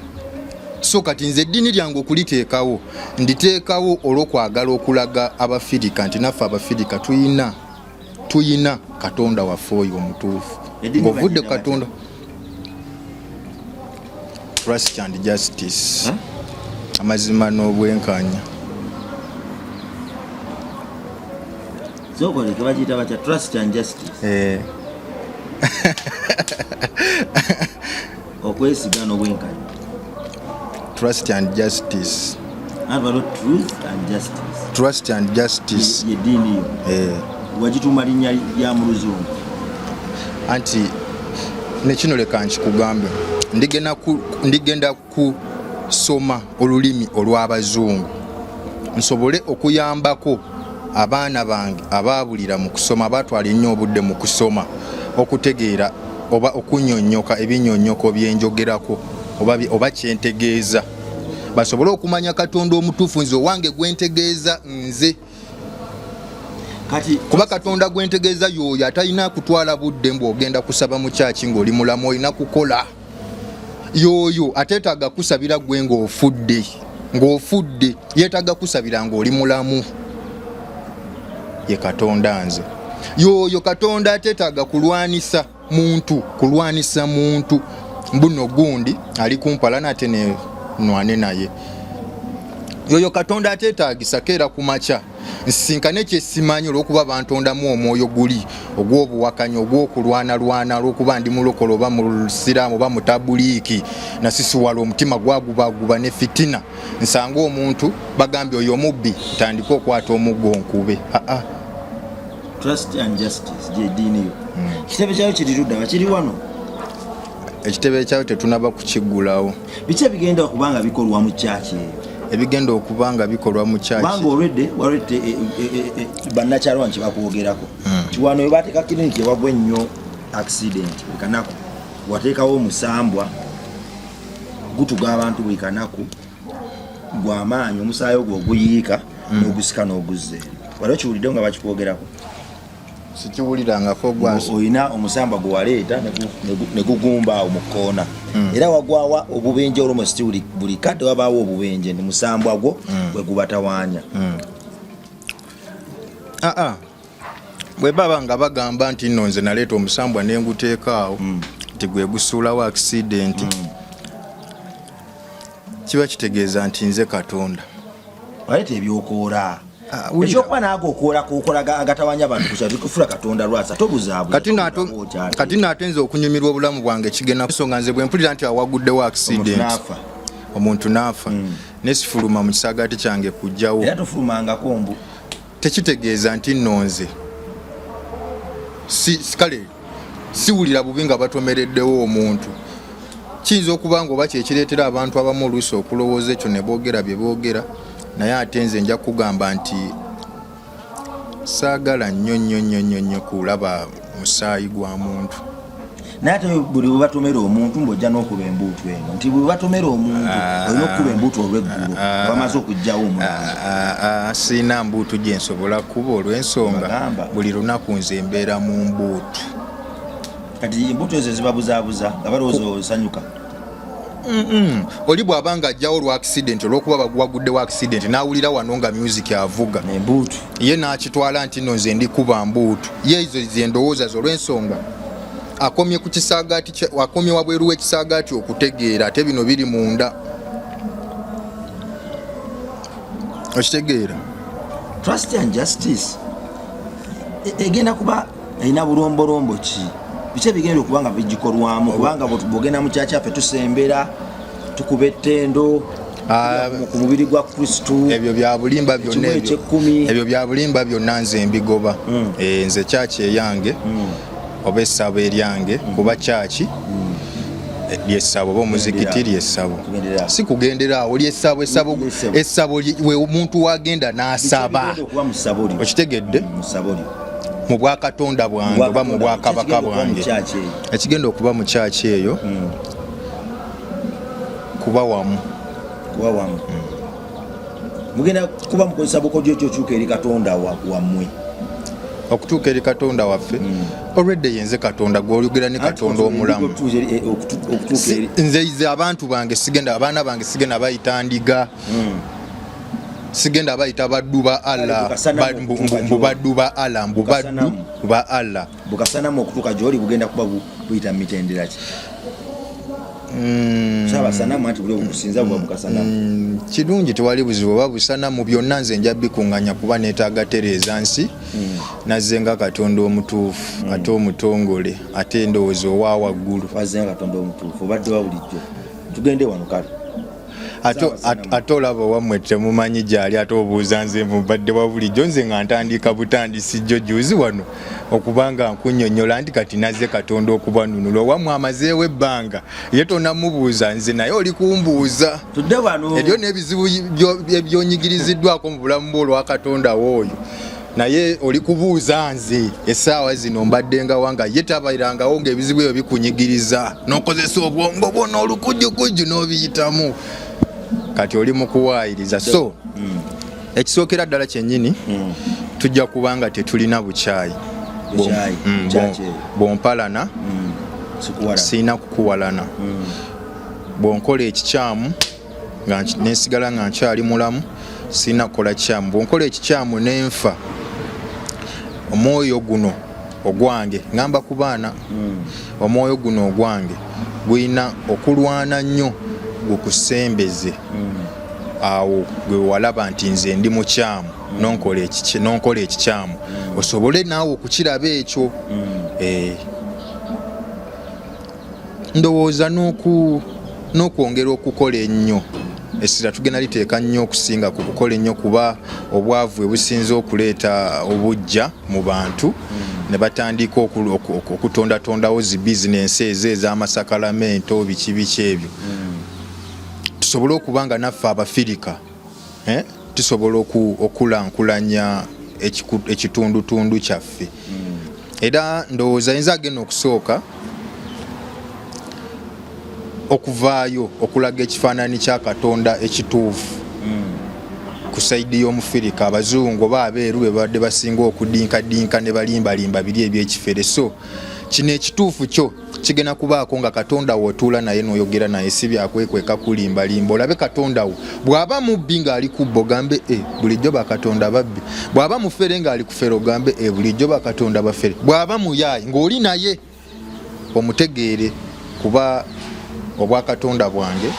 So kati nze eddiini lyange okuliteekawo, nditeekawo olw'okwagala okulaga Abafirika nti naffe Abafirika tuyina Katonda waffe oyo omutuufu. Eddiini Ng'ovudde bagiyita Katonda, trust and justice, amazima n'obwenkanya. Sokoleke bagiyita batya? Trust and justice? Eh. Okwesiga n'obwenkanya. Trust and justice. Anti waliwo truth and justice. Trust and justice. Yeddiini yo? Eh. Wagituuma linnya lya mu Luzungu? Anti nekino leka nkikugambe, ndigenda kusoma olulimi olw'Abazungu nsobole okuyambako abaana bange abaabulira mu kusoma, batwala ennyo obudde mu kusoma, okutegeera oba okunyonnyoka ebinyonnyoko byenjogerako oba kyentegeeza, basobole okumanya Katonda omutuufu nze owange gwentegeeza nze. Kati Kuba Katonda gwentegeeza y'oyo atalina kutwala budde mbu ogenda kusaba mu kyaki ng'oli mulamu, olina kukola. Y'oyo ateetaaga kusabira gwe ng'ofudde, yeetaaga kusabira ng'oli mulamu. Ye Katonda nze. Y'oyo Katonda ateetaaga kulwanisa muntu, kulwanisa muntu mbuno gundi ali kumpalana ate ne nwane naye. Yoyo Katonda ateetaagisa keera ku makya nsisinkane kyesimanyi olw'okuba bantondamu omwoyo guli ogw'obuwakanyi, ogw'okulwanalwana, olw'okuba ndi mulokole oba musiraamu oba mutabuliiki, nasisiwala omutima gwagubaguba ne fitina, nsanga omuntu bagambye oyo omubbi, ntandike okwata omuggo nkube. Aa. Trust and justice gyeddiini yo. Kitebe kyayo kiri ludda? Kiri wano? Ekitebe kyayo tetunaba kukiggulawo. Biki ebigenda okuba nga bikolwa mu kyaki eyo? Ebigenda okuba nga bikolwa mu kyaki? Kubanga olwedde walwedde bannakyalo wano kyebakwogerako kiwano we bateeka kiriniki ewagwa ennyo accident buli kanaku, wateekawo omusambwa gutuga abantu buli kanaku gwamaanyi, omusaayi ogwo oguyiika n'ogusika n'oguzza eno. Wali okiwuliddewo nga bakikwogerako? Sikiwulirangako gwansi. Olina omusambwa gwe waleeta ne gugumba awo mu kkoona, era wagwawa obubenje olwomusti buli kadde wabaawo obubenje, ni musambwa gwo gwe gubatawaanya. Aa, bwe baba nga bagamba nti nno nze naleeta omusambwa nenguteeka awo nti gwe gusuulawo accident, kiba kitegeeza nti nze Katonda. Waleeta ebyokoola. Ah, wulira. Ekyokuba naago okoola kokola agatawanya abantu kukyalo tikufula Katonda. Lwasa tobuzaabuza. Kati naate nze okunyumirwa obulamu bwange kigenda nsonga nze bwe mpulira nti awaguddewo accident, naafa. Omuntu naafa, nesifuluma mu kisaagaati kyange kujjawo. Era tofulumangako mbu? Tekitegeeza nti nno nze kale siwulira bubi nga batomereddewo omuntu. Kiyinza okuba nga oba kyekireetera abantu abamu oluusi okulowooza ekyo ne boogera bye boogera, naye ate nze nja kugamba nti saagala nnyo nnyo nnyo nnyo nnyo kulaba musaayi gwa muntu. Naye ate buli bwe batomera omuntu ng'ojja n'okuba embuutu eno, nti bwe batomera omuntu olina okukuba embuutu olw'eggulo nga bamaze okuggyawo omulambo. Ah, ah, siina mbuutu gye nsobola kuba olw'ensonga Bagamba. Buli lunaku nze mbeera mu mbuutu. Kati embuutu ezo zibabuzaabuza nga balowooza osanyuka. Oli bw'aba nga ajjawo olwa accident, olw'okuba waguddewo accident, n'awulira wano nga music avuga embuutu, ye n'akitwala nti nno nze ndi kuba mbuutu. Ye ezo zendowooza ze, olw'ensonga akomye ku kisaagaati akomye wabweru w'ekisaagaati okutegeera, ate bino biri munda, okitegeera? Trust and justice egenda kuba erina bulombolombo ki? Biki ebigenda okuba nga bigikolwamu? Kubanga bw'ogenda mu kyakyaffe tusembera, tukuba ettendo ku mubiri gwa Kristu. Ebyo bya bulimba byonna. Ekimu Ebyo eky'ekkumi. Ebyo bya bulimba byonna, nze mbigoba. Eh, nze kyaki eyange oba essabo eryange, kuba kyaki lyessabo oba omuzikiti lyessabo. Kugendera awo. Si kugendera awo, lyessabo, essabo. Lyessabo. Essabo we omuntu wagenda n'asaba. Biki ebigenda okuba mu ssabo lyo? Okitegedde? Mu ssabo lyo. Mu bwakatonda bwange oba mu bwakabaka bwange, Kyaki eyo? Ekigenda okuba mu kyaki eyo kuba wamu. Kuba wamu. Mugenda kuba mukozesa bukodyo ki okyuka eri Katonda wammwe? Okutuuka eri Katonda waffe, olwedde yenze Katonda gw'oyogera ne Katonda omulamu. Nze ize abantu bange sigenda, abaana bange sigenda bayita ndiga, sigenda bayita baddu ba Allah, mbu baddu ba Allah, mbu baddu ba Allah. Bukasanamu okutuuka gyoli bugenda kuba buyita mitendera ki? Saabasanamu anti buli obukusinza buba bukasanamu. Kirungi, tewali buzibu oba busanamu, byonna nze nja bikunganya kuba neetaaga tereeza nsi. Nazze nga Katonda omutuufu ate omutongole ate endowooza owa waggulu. Wazze nga Katonda omutuufu, obadde wa bulijjo? Tugende wano kale. Ate olaba owammwe temumanyi gyali, ate obuuza nze mubadde wa bulijjo. Nze nga ntandika butandisi jjo juzi wano okubanga nkunnyonnyola nti kati nazze Katonda okubanunula. Owammwe amazeewo ebbanga, ye tonamubuuza nze, naye oli kumbuuza. Tudde wano. Eryo n'ebizibu ebyonyigiriziddwako mu bulamu bwo olwa Katonda wooyo, naye oli kubuuza nze essaawa zino mbaddengawa nga ye tabeerangawo, ng'ebizibu ebyo bikunyigiriza n'okozesa obwongo bwo n'olukujjukujju n'obiyitamu. Kati oli mu kuwaayiriza. So ekisookera ddala kyennyini, tujja kuba nga tetulina bukyayi. Bukyayi, kyaki eyo? Bw'ompalana, Sikuwala. Sirina kukuwalana. Bw'onkola ekikyamu nga nensigala nga nkyali mulamu, sirina kukola kikyamu. Bw'onkola ekikyamu nenfa, omwoyo guno ogwange, ngamba ku baana, omwoyo guno ogwange gulina okulwana nnyo gukusembeze awo gwe walaba nti nze ndi mukyamu, nonkola ekikyamu, osobole naawe okukiraba ekyo. Ndowooza n'okwongera okukola ennyo, essira tugenda liteeka nnyo okusinga ku kukola ennyo, kuba obwavu ebusinze okuleeta obujja mu bantu ne batandika okutondatondawo zi bizinensi ezo ez'amasakalamento, biki biki ebyo, tusobole okuba nga naffe Abafirika, tusobola okulankulanya ekitundutundu kyaffe. Era ndowooza yinza agenda okusooka okuvaayo okulaga ekifaananyi kya Katonda ekituufu ku side y'Omufirika. Abazungu oba abeeru be babadde basinga okudinkadinka ne balimbalimba biri ebyekifere. So kino ekituufu kyo kigenda kubaako nga Katonda wo otuula naye n'oyogera naye, si byakwekweka kulimbalimba. Olabe Katonda wo bw'aba mubbi ng'ali kubba, ogambe, "E, bulijjo bakatonda babbi." Bw'aba mufere ng'ali kufera, ogambe, "E, bulijjo bakatonda bafere." Bw'aba muyaayi ng'oli naye, omutegeere, kuba obwakatonda bwange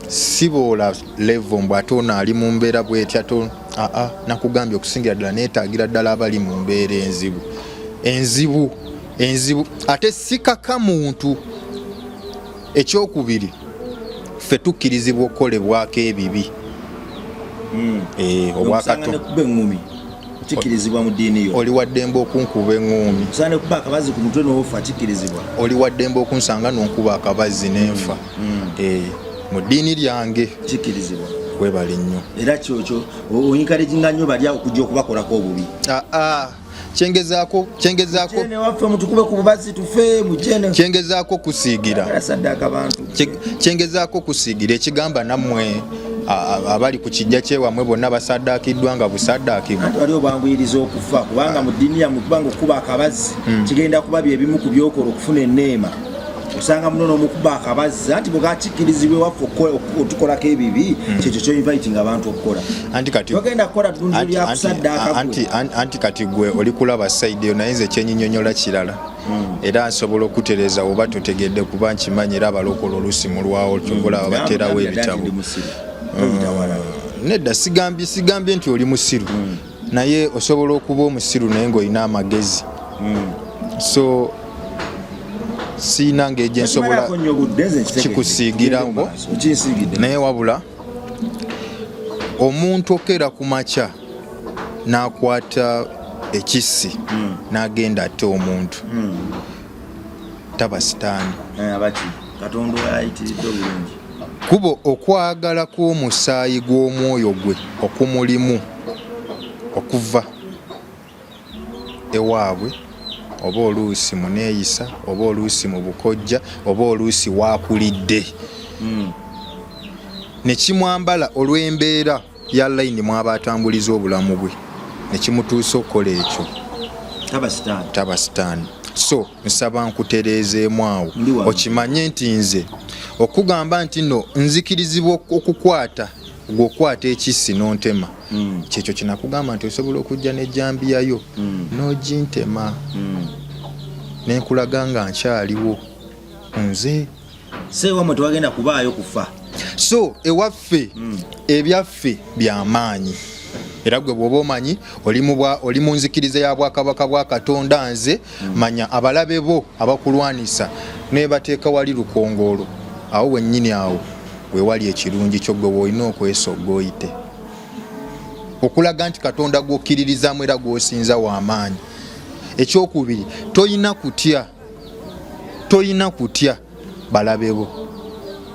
siboola level mbw ate ono ali mu mbeera bwetya to. Aa, nakugambye, okusingira ddala neetaagira ddala abali mu mbeera enzibu, enzibu, enzibu, ate sikaka muntu. Ekyokubiri, ffe tukkirizibwa okukolebwako ebibi. Okusanga nekuba eŋŋumi kikkirizibwa mu ddiini yo? Oli waddembe okunkuba eŋŋumi. Osanga nekuba akabazi ku mutwe n'ofa kikkirizibwa? Oli waddembe okunsanga n'onkuba akabazi nenfa. Mu ddiini lyange kikkirizibwa. Webale nnyo. Era kyokyo oencouraginga nnyo bali okujja okubakolako obubi? Aa, kyengezaako Mujene waffe, mutukube ku bubazi tufe, mujene. Kyengezaako kusiigira Saddaaka bantu. Kyengezaako kusiigira ekigamba nammwe abali ku kijja kyewammwe bonna basaddaakiddwa nga busaddaakibwa. Anti wali obanguyiriza okufa, kubanga mu ddiini yammwe, kubanga okukuba akabazi kigenda kuba byebimu ku byokola okufuna enneema. Osanga muno n'omukuba akabazi, anti bwekakikkirizibwa ewaffe otukolako ebibi, kyekyo kyoinviting abantu okukola. Anti kati Togenda kukola ddundiro lya kusaddaaka gwe. Anti kati gwe oli kulaba side eyo, naye nze kyenyinyonyola kirala, era nsobola okutereeza oba totegedde, kuba nkimanyi era abalokola oluusi mulwawo, kyova olaba bateerawo Nagambye dda nti ebitabo. Ndi musiru. Toyita wala. Nedda, sigambye nti oli musiru, naye osobola okuba omusiru naye ng'olina amagezi. So siina ngeri gye nsobola Tokimalako nnyo budde, nze nkitegedde. kikusiigirako. Tugende mu maaso. Okinsiigidde. Naye wabula omuntu okeera ku makya n'akwata ekissi n'agenda ate omuntu, taba sitaani. Abaki Katonda ayitiridde obulungi. Kuba okwagala kw'omusaayi gw'omwoyo gwe okumulimu okuva ewaabwe, oba oluusi muneeyisa, oba oluusi mu bukojja, oba oluusi waakulidde, ne kimwambala olw'embeera ya layini mwaba atambuliza obulamu bwe, Nekimutuusa okukola ekyo. Taba sitaani. Taba sitaani. So nsaba nkutereezeemu awo okimanye nti nze okugamba nti no nzikirizibwa okukwata gweokwata ekissi n'ontema kyekyo kinakugamba nti osobola okujja n'ejjambiya yo n'ogintema nenkulaga nga nkyaliwo nze. Seewamwe tewagenda kubaayo kufa. So ewaffe ebyaffe byamaanyi, era gwe bw'oba omanyi oli mu nzikiriza ya bwakabaka bwa Katonda, nze manya abalabe bo abakulwanisa nebateeka wali lukongoolo awo wennyini, awo wewali ekirungi kyo gwe woolina okwesogga oyite okulaga nti Katonda gw'okkiririzaamu era gw'osinza w'amaanyi. Ekyokubiri, toyina kutya, toyina kutya balabe bo,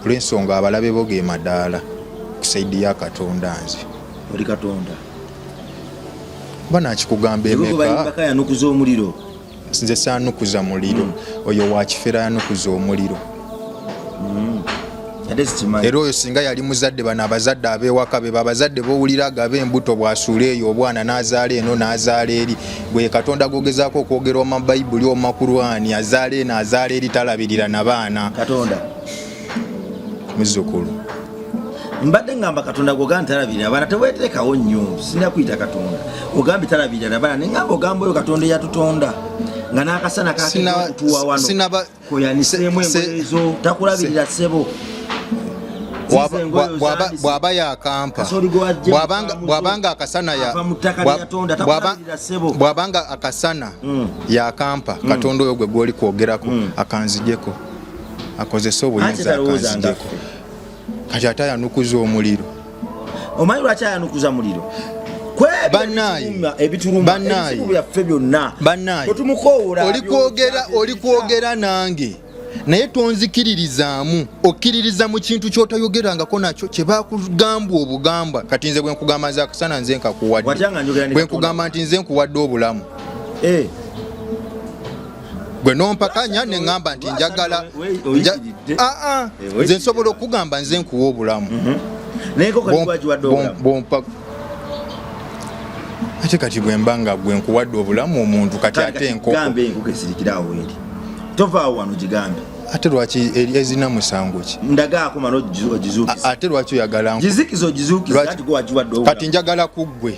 olw'ensonga abalabe bo ge madaala ku side ya Katonda. Nze Oli Katonda. Ba nakikugamba emeka? Bayimba yanukuza omuliro. Nze saanukuza muliro, oyo wakifera yanukuza omuliro. Ate sikimanyi. Era oyo singa yali muzadde, bano abazadde ab'ewaka be babazadde bowulira agaba embuto, bw'asuula eyo obwana n'azaala eno n'azaala eri, gwe Katonda gwogezaako okwogera oma Bayibuli, oma Kurwani, azaala eno azaala eri, talabirira na baana. Katonda. Muzzukulu. Mbadde ngamba Katonda gwogaa ntalabirira abaana, teweteekawo nnyo, singa kuyita Katonda ogambye talabirira nabaana, neŋamba ogamba oyo Katonda eyatutonda nga n'akasana kakutuwa wano koyaniseemu engoye zo, takulabirira ssebo. Bw'aba yakampa, bw'abanga akasana bw'abanga akasana yakampa, Katonda oyo gwe gwoli kwogerako akanzijeko, akozese obuyinza akanzijeko. Kati ate ayanukuza omuliro? Omanyi lwaki ayanukuza muliro? Bannaaye, byaffe byonna. Bannaaye, oli kwogera nange naye tonzikiririzaamu. Okkiririza mu kintu kyotayogerangako nakyo, kyebakugamba obugamba. Kati nze bwe nkugamba nze akasana nze nkakuwadde, bwe nkugamba nti nze nkuwadde obulamu, gwe nompakanya neŋŋamba nti njagala nze nsobola okugamba nze nkuwa obulamu. Bompa ate kati bwemba nga gwe nkuwadde obulamu omuntu, kati ate enkoko? Tovaawo wano, gigambe. Ate lwaki ezina musango ki? Ndagaako mala ogizuukiza. Ate lwaki oyagala? Gizikiza ogizuukiza anti gwe wagiwadde. Kati njagala kuggwe,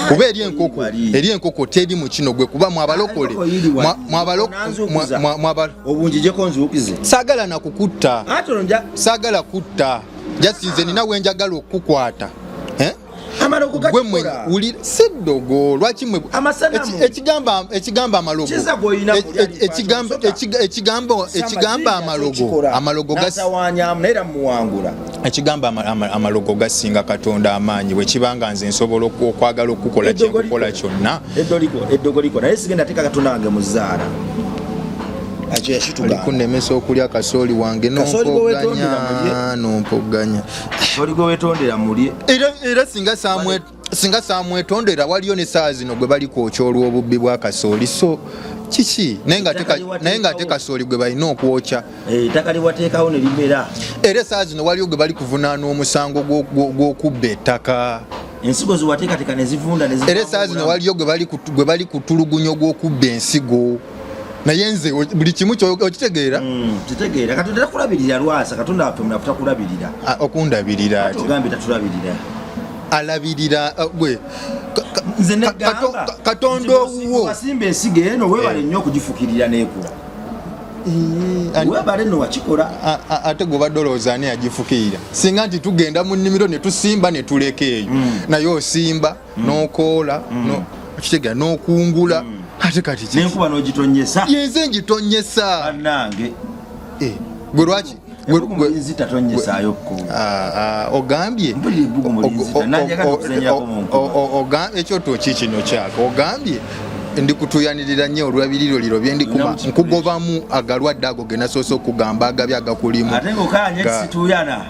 kuba eri enkoko, eri enkoko teri mu kino gwe, kuba mwabalokole. Obunjijeko nzuukize. Saagala nakukutta, saagala kutta, just nze nina wenjagala okukukwata. Gwe mwe wulira, si ddogo. Lwaki mwe ekigamba amalogo, ekigamba amalogo, amalogo ekigamba amalogo gasinga Katonda amaanyi. Bwe kibanga nze nsobola okwagala okukola kyenkukola kyonna. Eddogo likola, naye sigenda teeka Katonda wange mu zaala. Olikunemesa okulya kasooli wange nompoganya, nompoganya. Kasooli gwe wetondera mulye. Era singa samwetondera, waliyo ne saa zino gwe bali kwokya olw'obubbi bwa kasooli. So kiki? Naye ng'ate kasooli gwe balina okwokya. Ettaka liwateekawo ne limera. Era esaawa zino waliyo gwe bali kuvunaana omusango gw'okubba ettaka. Ensigo ziwateekateeka ne zivunda. Era esaawa zino waliyo gwe bali kutulugunya ogw'okubba ensigo. Naye nze buli kimu okitegeera. Kitegeera. Katonda takulabirira lwasa. Katonda waffe munafu takulabirira. Okundabirira? Ogambye tatulabirira. Alabirira gwe. Nze negamba Katonda owuwo. Wasimba ensigo eno, webale nnyo okugifukirira n'ekula, webale nno wakikola. Ate gwe obadde olowooza ani yagifukirira? Singa nti tugenda mu nnimiro ne tusimba ne tuleka eyo, naye osimba n'okoola, okitegeera, n'okungula, ate kati Nenkuba n'ogitonyesa. Yenze ngitonyesa. Bannange. Gwe lwaki Nzita tonyesaayo. Ogambye ekyoto ki kino kyaka? Ogambye ndikutuyanirira nnyo olw'ebiriroliro byendikuma, nkugobamu agalwadde ago ge nasoose okugamba agabi agakulimu. Ate ngaokanye situyana.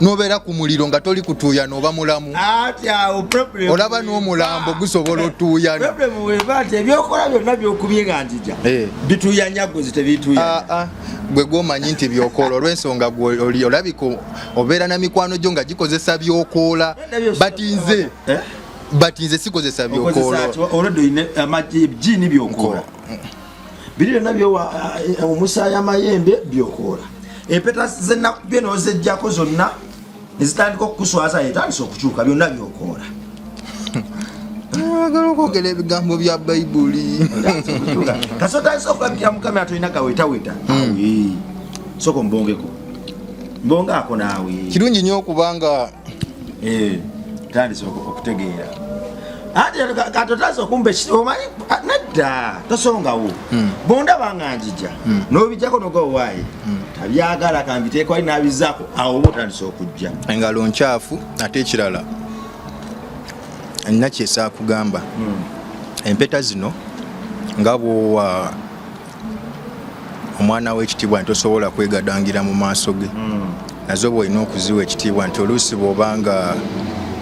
Nobeera ku muliro nga toli kutuuyana oba mulamu. Ati awo problem Olaba n'omulambo gusobola otuuyana. Problem weba nti ebyokola byonna byokubye nga njija Eh. bituyanya gwe zitebituyanya. Ah, ah. Gwe gwomanyi nti byokola olw'ensonga gwe oli olabika obeera na mikwano gyo nga gikozesa byokoola, but nze Eh? but nze sikozesa byokoola. Olwedde olina amagi jiini byokoola biri byonna byowa omusaayi, amayembe byokoola, empeta zenakubye nozejjako zonna nezitandika okukuswaza, etandise okukyuka, byonna byokoola. Agala okwogera ebigambo bya Bayibuli. Kasi otandise okulabikira mu kamera, tolina gawetaweta. Soka ombongeko, mbongaako naawe. Kirungi nnyo okubanga Eh, tandise okutegeera ati kati otandise okumba omanyi nedda tosongawo. Bondaba nga njija n'obijjako nogawaaye tabyagala kambiteeko ali n'abizaako, awo oba otandise okujja. Engalo nkyafu. Ate ekirala nina kyesaakugamba, empeta zino nga bwowa omwana w'ekitiibwa nti tosobola kwegadangira mu maaso ge, nazo bwolina okuziwa ekitiibwa nti oluusi bw'obanga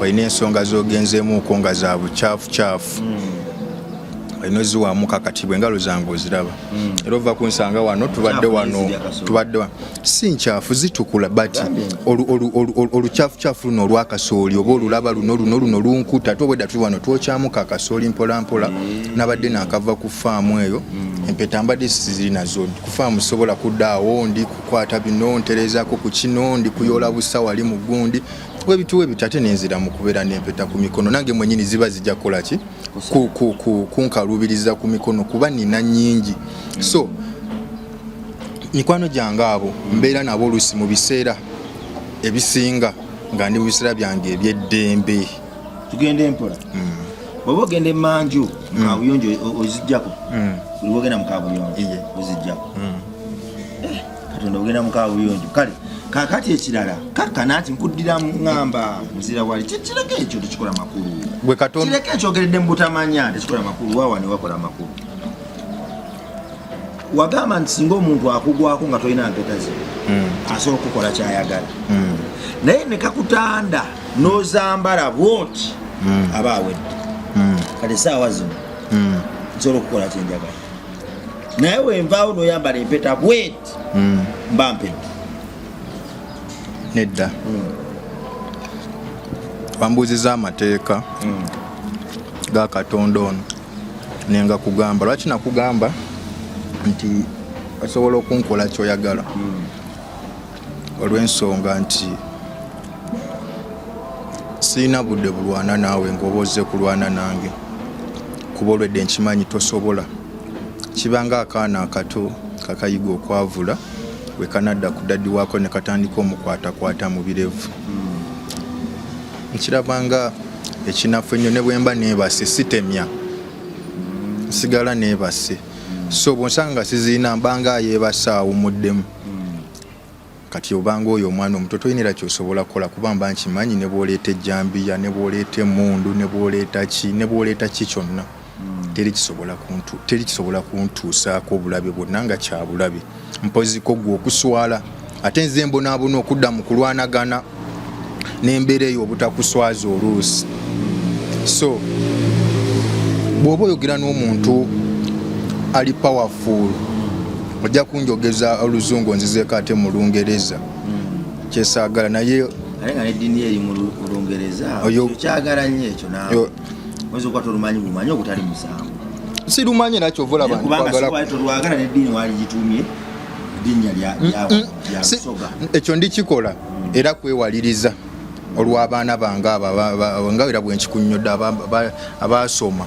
olina ensonga z'ogenzeemuuko nga za bukyafu olina oziwaamu kakatibwa. Engalo zange oziraba, era ova kunsanga wano tubadde wano, tubadde wano, si nkyafu, zitukula, but olukyafucyafu luno olwakasooli oba olulaba luno luno luno lunkuta. Ate obwedda tuli wano twokyamuka akasooli mpolampola. Nabadde nakava ku faamu eyo, empeta mbadde siziri nazo ku faamu, sobola kudda awo ndi kukwata bino, nterezaako ku kino, ndi kuyoola busa wali mu gundi webituwa ebyo, ate nenzira mu kubeera n'empeta ku mikono. Nange mwenyini ziba zijja kukola ki? Kunkaluubiriza ku mikono kuba nina nnyingi. So mikwano gyange abo mbeera nabo oluusi mu biseera ebisinga nga ndi mu biseera byange ebyeddembe. Tugende empola. Bw'oba ogenda emanju mukabuyonjo ozijjako? Buli bwogenda mukabuyonjo ozijjako? Eh, Katonda, ogenda mukabuyonjo. Kale kakati ekirala kakkana nti nkuddira ŋŋamba nzira wali. Kireke ekyo, tekikola makulu. Gwe Katonda. Kireke ekyogeredde mu butamanya, tekikola makulu. Waawa ne wakola makulu. Wagamba nti singa omuntu akugwako nga tolina mpeta ze, asobola okukola kyayagala, naye ne kakutanda n'ozambala bwoti, aba awedde. Kati esaawa zino nsobola okukola kyenjagala, naye wenvaawo n'oyambala empeta bweti, mba mpedde. Nedda, wambuuziza amateeka ga Katonda ono nenga kugamba lwaki nakugamba nti osobola okunkola kyoyagala, olw'ensonga nti sirina budde bulwana naawe ng'oba ozze kulwana nange, kuba olwedde nkimanyi tosobola. Kibanga akaana akato kakayiga okwavula, bwe kanadda ku daddy waako ne katandika omukwatakwata mu birevu, nkirabanga ekinafu ennyo. Ne bwe mba neebase sitemya, nsigala neebase. So bwonsanga nga siziina, mbanga ayeebase awumuddemu. Kati obanga oyo omwana omuto toyinira kyosobola kukola, kuba mba nkimanyi ne bwoleeta ejjambiya, ne bwoleeta emmundu, ne bwoleeta ki, ne bwoleeta ki kyonna, teri kisobola kuntuusaako obulabe bwonna nga kyabulabe, mpoziko gwe okuswala. Ate nze mbonaabona okudda mu kulwanagana n'embeera eyo obutakuswaza oluusi. So bw'oba oyogera n'omuntu ali powerful, ojja kunjogeza oluzungu onzizeeko ate mu Lungereza kyesaagala, naye Naye nga neddiini eri mu Lungereza. Kyagala nnyo ekyo naawe. Oyinza okuba tolumanyi bumanyi ogutali musango. Sirumanyi era kyova olaba Kubanga nkwagala. Siwali tolwagala, neddiini waligituumye linnya lya Lusoga. Ekyo ndikikola era kwewaliriza olw'abaana bange abo nga era bwe nkikunnyodde abaasoma.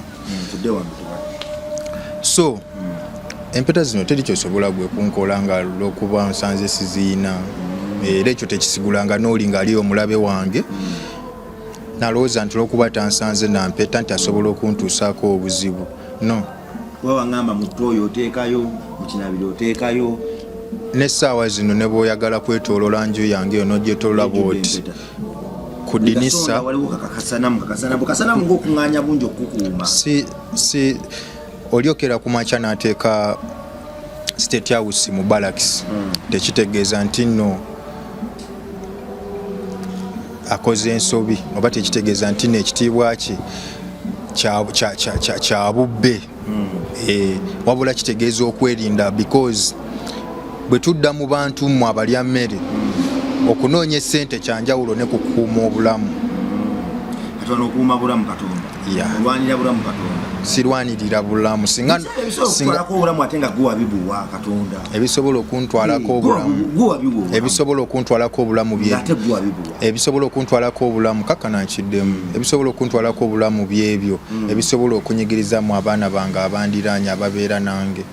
Tudde wano tuba. So empeta zino teri kyosobola gwe kunkola nga lwokuba nsanze siziina, era ekyo tekisigulanga n'oli ng'ali omulabe wange nalowooza nti olwokuba tansanze nampeta nti asobola okuntuusaako obuzibu. No. Kuba waŋŋamba mu ttooyi oteekayo, mu kinabiro oteekayo. N'essaawa zino ne bw'oyagala kwetoolola nju yange yo n'ogyetoolola bw'oti Empeta. ku dinisa. Kasonda waliwo kakasanamu, kakasanamu, kasanamu ng'okuŋŋaanya bungi okukukuuma. Si olyokera ku makya n'ateeka State House mu barracks, tekitegeeza nti nno akoze ensobi oba tekitegeeza nti nekitiibwa kye kya bubbe. Wabula kitegeeza okwerinda, because bwe tudda mu bantu mmwe abalya mmere, okunoonya essente kyanjawulo ne kukuuma obulamu. Katonda, okuuma bulamu Katonda. Olwanira bulamu Katonda. Sirwanirira bulamu singa ebisobola okutwalako obulamu ate nga gwe wabibuwa Katonda. Ebisobola okuntwalako obulamu. Gwe wabibuwa obulamu. Ebisobola okuntwalako obulamu bye Ng'ate gwe wabibuwa. Ebisobola okuntwalako obulamu, kakana nkiddemu, ebisobola okuntwalako obulamu byebyo ebisobola okunyigirizamu abaana bange abandiraanye ababeera nange,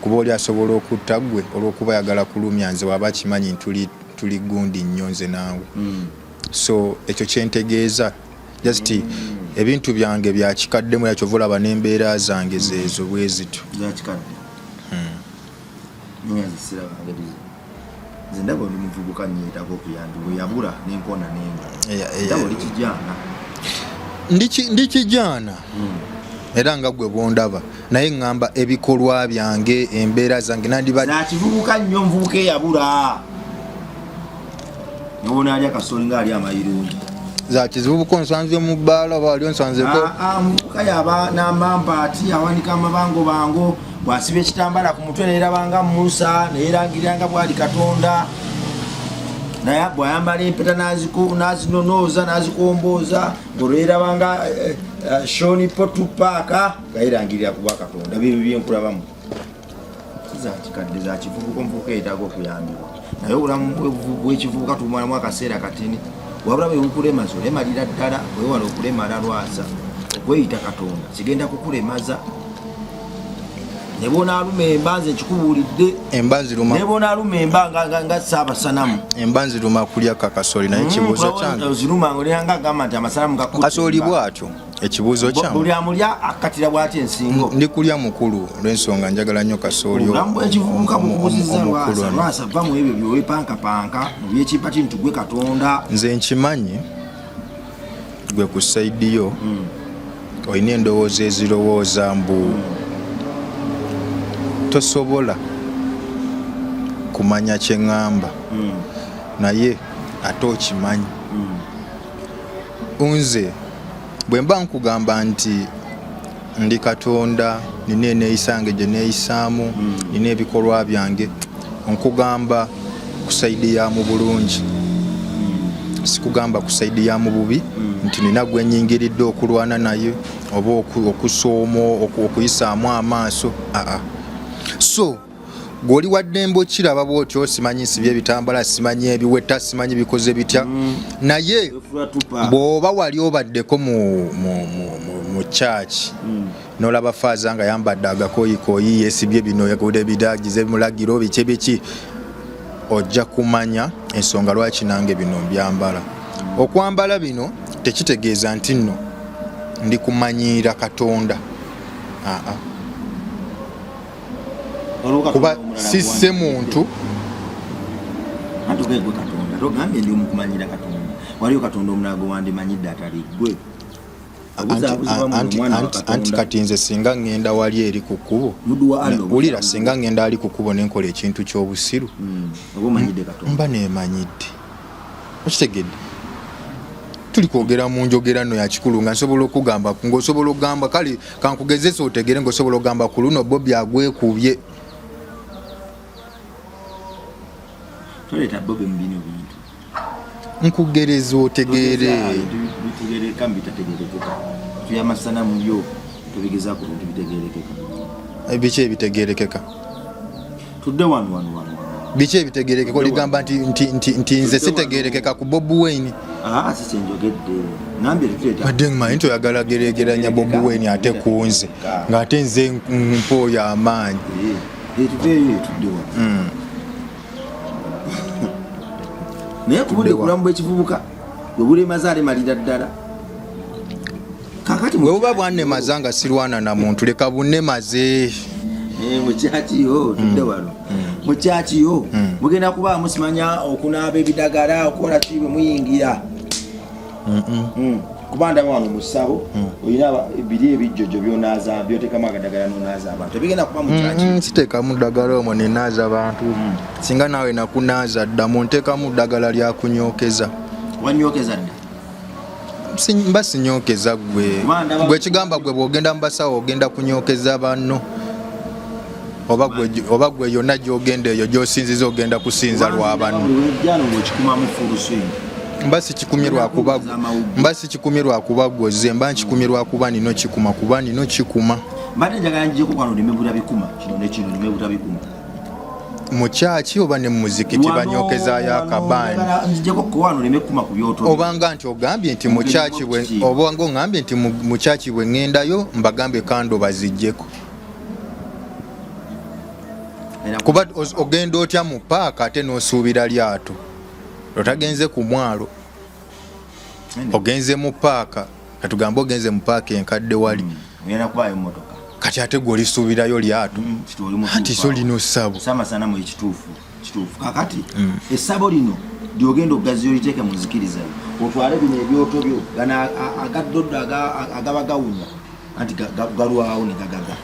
kuba oli asobola okutta ggwe olw'okuba ayagala kulumya nze waba akimanyi ntuli tuli gundi nnyo nze naawe. So ekyo kyentegeeza, just ebintu byange byakikaddemu, era kyova olaba n'embeera zange zeezo bwe zityo. Zakikadde. Naye nze siraba ngeri nze ndaba oli muvubuka nyeetaaga okuyambibwa yabula n'enkona n'enga. Ndaba oli kijaana. Ndi kijaana era nga gwe bwondaba, naye ŋŋamba ebikolwa byange, embeera zange nandibadde Zakivubuka nnyo, nvubuka eyabula nobona ali akasoli nga ali amayirungi. Zakizibubuka onsanze mu bbaala oba wali onsanzeko? Muvubuka yaba n'amampa ati awanika amabango bango, bw'asiba ekitambala ku mutwe neyerabanga Musa, neyerangirira nga bwali Katonda, naye bw'ayambala empeta n'azinonooza n'azikombooza ng'olwerabanga Sean Paul Tupac nga yerangirira kuba Katonda. Bibyo byenkulabamu zakikadde, zakivubuka. Omuvubuka yeetaaga okuyambibwa, naye obulamu bw'ekivubuka tumalamu akaseera katini, wabula bwe bukulemaza olemalira ddala. Wewala okulemala lwasa okweyita Katonda kigenda kukulemaza ne bwonaaluma emba. Nze nkikubuulidde. Emba nziruma. Ne bwonaaluma emba nga saabasanamu. Emba nziruma kulya kakasoli, naye ekibuuzo kyange Ziruma ngaoliranga agamba nti amasanamu gakutte Kasooli emba. Bwatyo ekibuuzo kyange Buli amulya akkatira bwati ensingo. Ndi kulya mukulu olw'ensonga njagala nnyo kasooli. Obulamu bw'ekivubuka bukubuziza. Omukulu Lwasa ono. Lwasa, va mu ebyo byowepankapanka mu byekipati nti gwe Katonda. Nze nkimanyi gwe ku side yo olina endowooza ezirowooza mbu tosobola kumanya kye ŋŋamba, naye ate okimanyi. Nze bwe mba nkugamba nti ndi Katonda, nina eneeyisa yange gye neeyisaamu, nina ebikolwa byange, nkugamba ku side ya mu bulungi, sikugamba ku side ya mu bubi nti nina gwe nyingiridde okulwana naye oba okusooma okuyisaamu amaaso. Aa, so gw'oli waddembe okiraba bwotyo, simanyi nsibye ebitambala, simanyi ebiweta, simanyi bikoze bitya, naye bw'oba wali obaddeko mu church n'olaba faaza nga yambadde agakoyikoyi, yeesibye bino, ebiragize mulagiro biki biki, ojja kumanya ensonga lwaki nange bino mbyambala. Okwambala bino tekitegeeza nti nno ndi kumanyiira Katonda, aa, kuba sisse muntu. Anti gwe Katonda togambye ndi omukumanyira Katonda, waliyo Katonda omulala gwe wandimanyidde atali gwe? Obuzaabuzibwa mu mwana wa Anti Katonda. Kati nze singa ŋŋenda wali eri ku kkubo Muddu wa Allah. Wulira, singa ŋŋenda ali ku kkubo nenkola ekintu ky'obusiru, Oba omanyidde Katonda. Mba neemanyidde, okitegedde? Tuli kwogera mu njogera nno yakikulu nga nsobola okugamba ng'osobola okugamba, kale kankugezesa otegere, ng'osobola okugamba ku luno Bobi agwekubye. Toleeta Bobi mu bino bintu. Nkugereza otegeere. Bitegerekeka mu bitategerekeka, tuyamasanamu byo tubigeza ku bintu bitegerekeka. Biki ebitegerekeka? Tudde wano wano wano wano. Biki ebitegerekeka? Oligamba nti nze sitegerekeka ku Bobi Wine? Ah, si kyenjogedde, ngambye tetuleeta. Badde mmanyi nti oyagala geregeranya Bobi Wine ate ku nze, ng'ate nze mpooyo amaanyi. Tuveeyo, tudde wano. Naye kubudde obulamu bw'ekivubuka bwe bulemaza alemalira ddala kakati. Bwe buba bwannemaza nga sirwana na muntu, leka bunnemaze. Mukyakiyo, tudde wano, mukyakiyo mugenda kubaamu simanya okunaaba ebidagala, okukola ki bwe muyingira? Kuba ndaba wano mu ssabo olina biri ebijjojo byonaaza, byotekamu akadagala nonaaza abantu, ebigenda kuba mu kyaki? Siteekamu ddagala omwo nenaaza bantu. Singa naawe nakunaaza dda, munteekamu ddagala lyakunyokeza. Wanyokeza dda. Mba sinyokeza gwe. Gwe kigamba gwe bwogenda mu basawo ogenda kunyokeza banno. Oba gwe yonna gyogenda eyo gyosinziza ogenda kusinza lwa banno. Mba sikikumye lwakuba mba sikikumye lwakuba gwoze mba nkikumye lwakuba nino kikuma kuba nino kikuma. Mbadde njagala njeko kwano neme butabikuma kino ne kino neme butabikuma. Mu kyaki oba ne mu muzikiti banyokezaayo akabaani obanga nti ogambye nti mu kyaki obanga ogambye nti mu kyaki bwe ŋŋendayo mbagambe kando baziggyeko kuba ogenda otya mu paaka ate n'osuubira lyato otagenze ku mwalo ogenze mu paaka katugambe ogenze mu paaka enkadde wali kati ate gwe olisuubirayo lyato anti so lino ssabo samasanamu ekituufu kituufu kakati essabo lino lyogenda okugaziya oliteeke mu nzikiriza yo otwale bino ebyoto byo gano agaddoddo agaba gawunya anti galwawo ne gagaga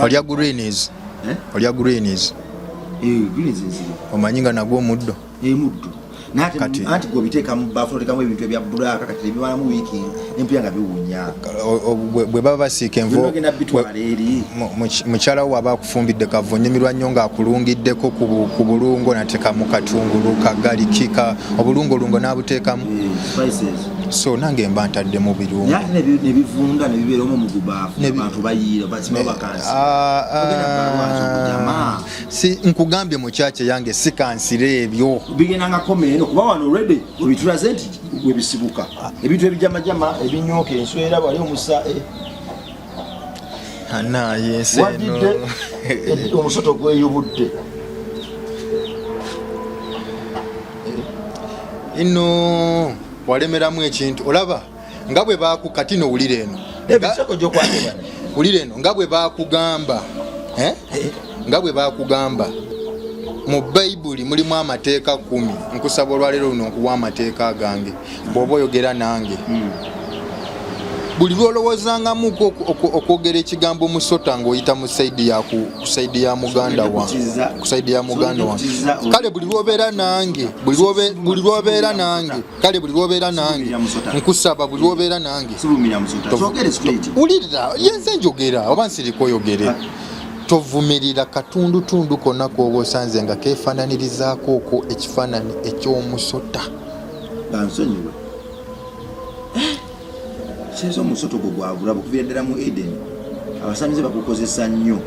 olya greenies eh? Olya greenies eh, greenies nziri omanyi nga nagwo omuddo emuddo anti gwe obiteeka mu baafu otekamu ebintu ebya bulaaka kati ebimalamu wiiki empya nga biwunya bwe baba basiika envu ogenda bitwala eri mukyala wo aba akufumbidde kava onyumirwa nnyo ng'akulungiddeko ku bulungo natekamu katungulu kagaliki ka obulungolungo n'abuteekamu eh, so nange mba ntadde mu birungo nebivunda nebibeera omu mugubaafu abantu bayiira basima bakansi ah, ah. Si nkugambye mu kyakye yange sikansira ebyo bigenda nga koma eno kuba wano already webitulaze nti webisibuka ebintu ebijamajama ebinyooka enswera wali omusa eh. Anaye ensi eno wadidde omusoto gweyubudde ino walemeramu ekintu olaba nga bwe baku kati no wulira eno wulira eno nga bwe bakugamba eh? Nga bwe bakugamba mu bayibuli mulimu amateeka 10 nkusaba olwaleero luno nkuwa amateeka agange bw'oba oyogera nange buli lw'olowoozangamuko okwogera ekigambo musota ng'oyita mu saidi ya ku saidi ya muganda wange ku saidi ya muganda wange kale buli lw'obeera nange buli lw'obeera nange kale buli lwobeera nange nkusaba buli lwobeera nange wulirira yenze njogera oba nsirika oyogere ah. Tovumirira katundutundu konna kwoba osanze nga keefaananirizaako okwo ekifaananyi eky'omusota. Bansonyiwe eh, sinza omusota ogwo gwabulaba okuviira ddala mu Eden abasamize bagukozesa nnyo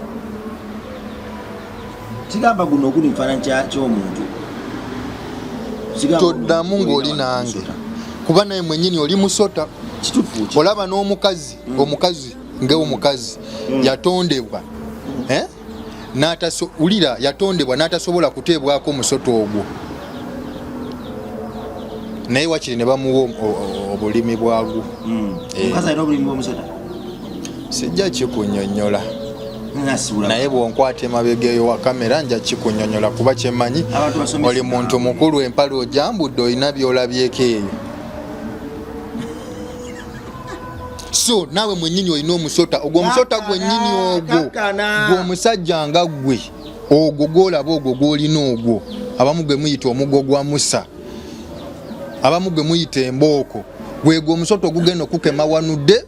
kigamba guno oguli mufaananyi ky'omuntu. Toddamu ng'oli nange kuba naye mwenyini oli musota. Olaba n'omukazi omukazi ngaomukazi yatondebwa eh? Wulira yatondebwa n'atasobola kuteebwako musota ogwo naye wakiri ne bamuwa obulimi bwagwo. Eh. Sijja kikunyonyola naye bwonkwata emabega eyo wa kamera nja kikunyonyola kuba kyemmanyi oli muntu mukulu empale ojambudde olina byolabyeko eyo. So naawe mwennyini olina omusota ogwo omusota gwennyini ogwo gwomusajja nga ggwe ogwo gwolaba ogwo gwolina ogwo abamu gwe muyita omugo gwa Musa abamu gwe muyita embooko gwegwo omusota ogugenda okukema wanudde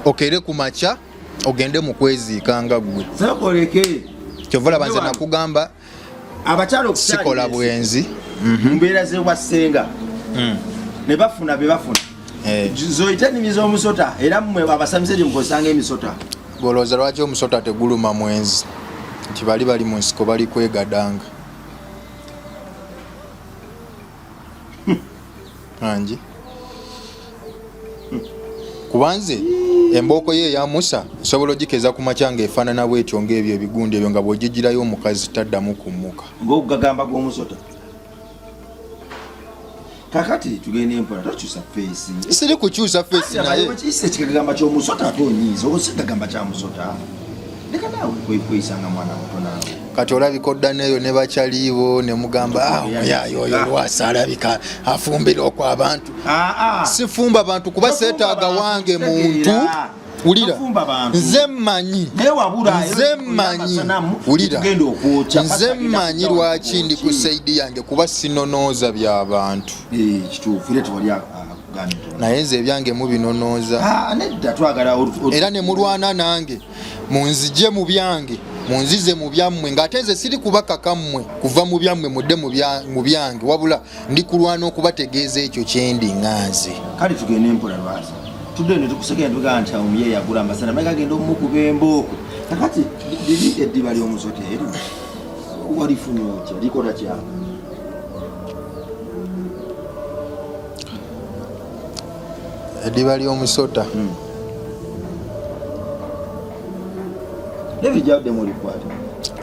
okere ku makya ogende mu kweziika nga ggwe. Kyova olaba nze nakugamba abakyala sikola bwenzi mu mbeera z'ewa ssenga ne bafuna bye bafuna eh. Zoyita ennimi z'omusota era mmwe abasamize gye mukozesanga emisota. Golowooza lwaki omusota teguluma mwenzi nti bali bali mu nsiko bali kwegadanga angi kuba nze embooko ye eya Musa nsobola ogikeza ku makya ng'efaanana bwetyo ng'ebyo ebigundi ebyo nga bw'ogigirayo omukazi taddamu kummuka ng'ogugagamba gw'omusota. Kakati tugende mpola tokyusa feesi. Siri kukyusa feesi naye kiyise ekigagamba ky'omusota ate onyiiza olwo si kigagamba kya musota. Leka naawe kweyisanga mwana muto naawe. Kati olabika odda neeyo ne bakyaliibo ne mugamba ah, oyo lwasa alabika afumbira okwo abantu. Ah, ah. Sifumba bantu kuba seetaaga wange muntu. Wulira nze mmanyi nze mmanyi wulira nze mmanyi lwaki ndi ku saidi yange kuba sinonooza bya bantu. Eh, kituufu era tewali Tugambye nti Naye nze ebyange mubinonooza. Ah, nedda, twagala Era ne mulwana nange munzije mu byange, munzize mu byammwe, ng'ate nze siri kubakaka mmwe kuva mu byammwe mudde mu byange, wabula ndi kulwana okubategeeza ekyo kyendi ŋŋanze. Kale tugende mpola. Lwasa, tudde ne tukusekera, tugamba nti omuye yagula amasana maye gagenda omukuba embooko. Kakati liri eddiba ly'omusota eri walifunye otya? Likola kyabo? Eddiba ly'omusota? David jaddemu olikwata.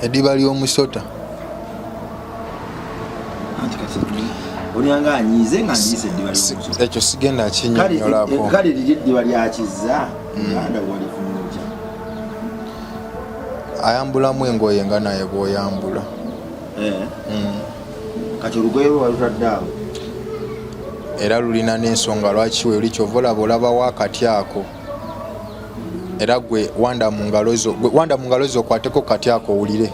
Eddiba ly'omusota. Anti kati olyanga anyiize nga nyiise eddiba ly'omusota. Ekyo sigenda Kale kinnyonnyolako. Kale liri eddiba lyakizza Uganda, walifunye otya? Ayambulamu engoye nga naye bw'oyambula. Eh. Kati olugoye lwe walutadde awo? Era lulina n'ensonga lwaki weoli, kyova olaba olabawo akati ako. Era gwe wanda mu ngalo zo, gwe wanda mu ngalo zo okwateko kati ako owulire.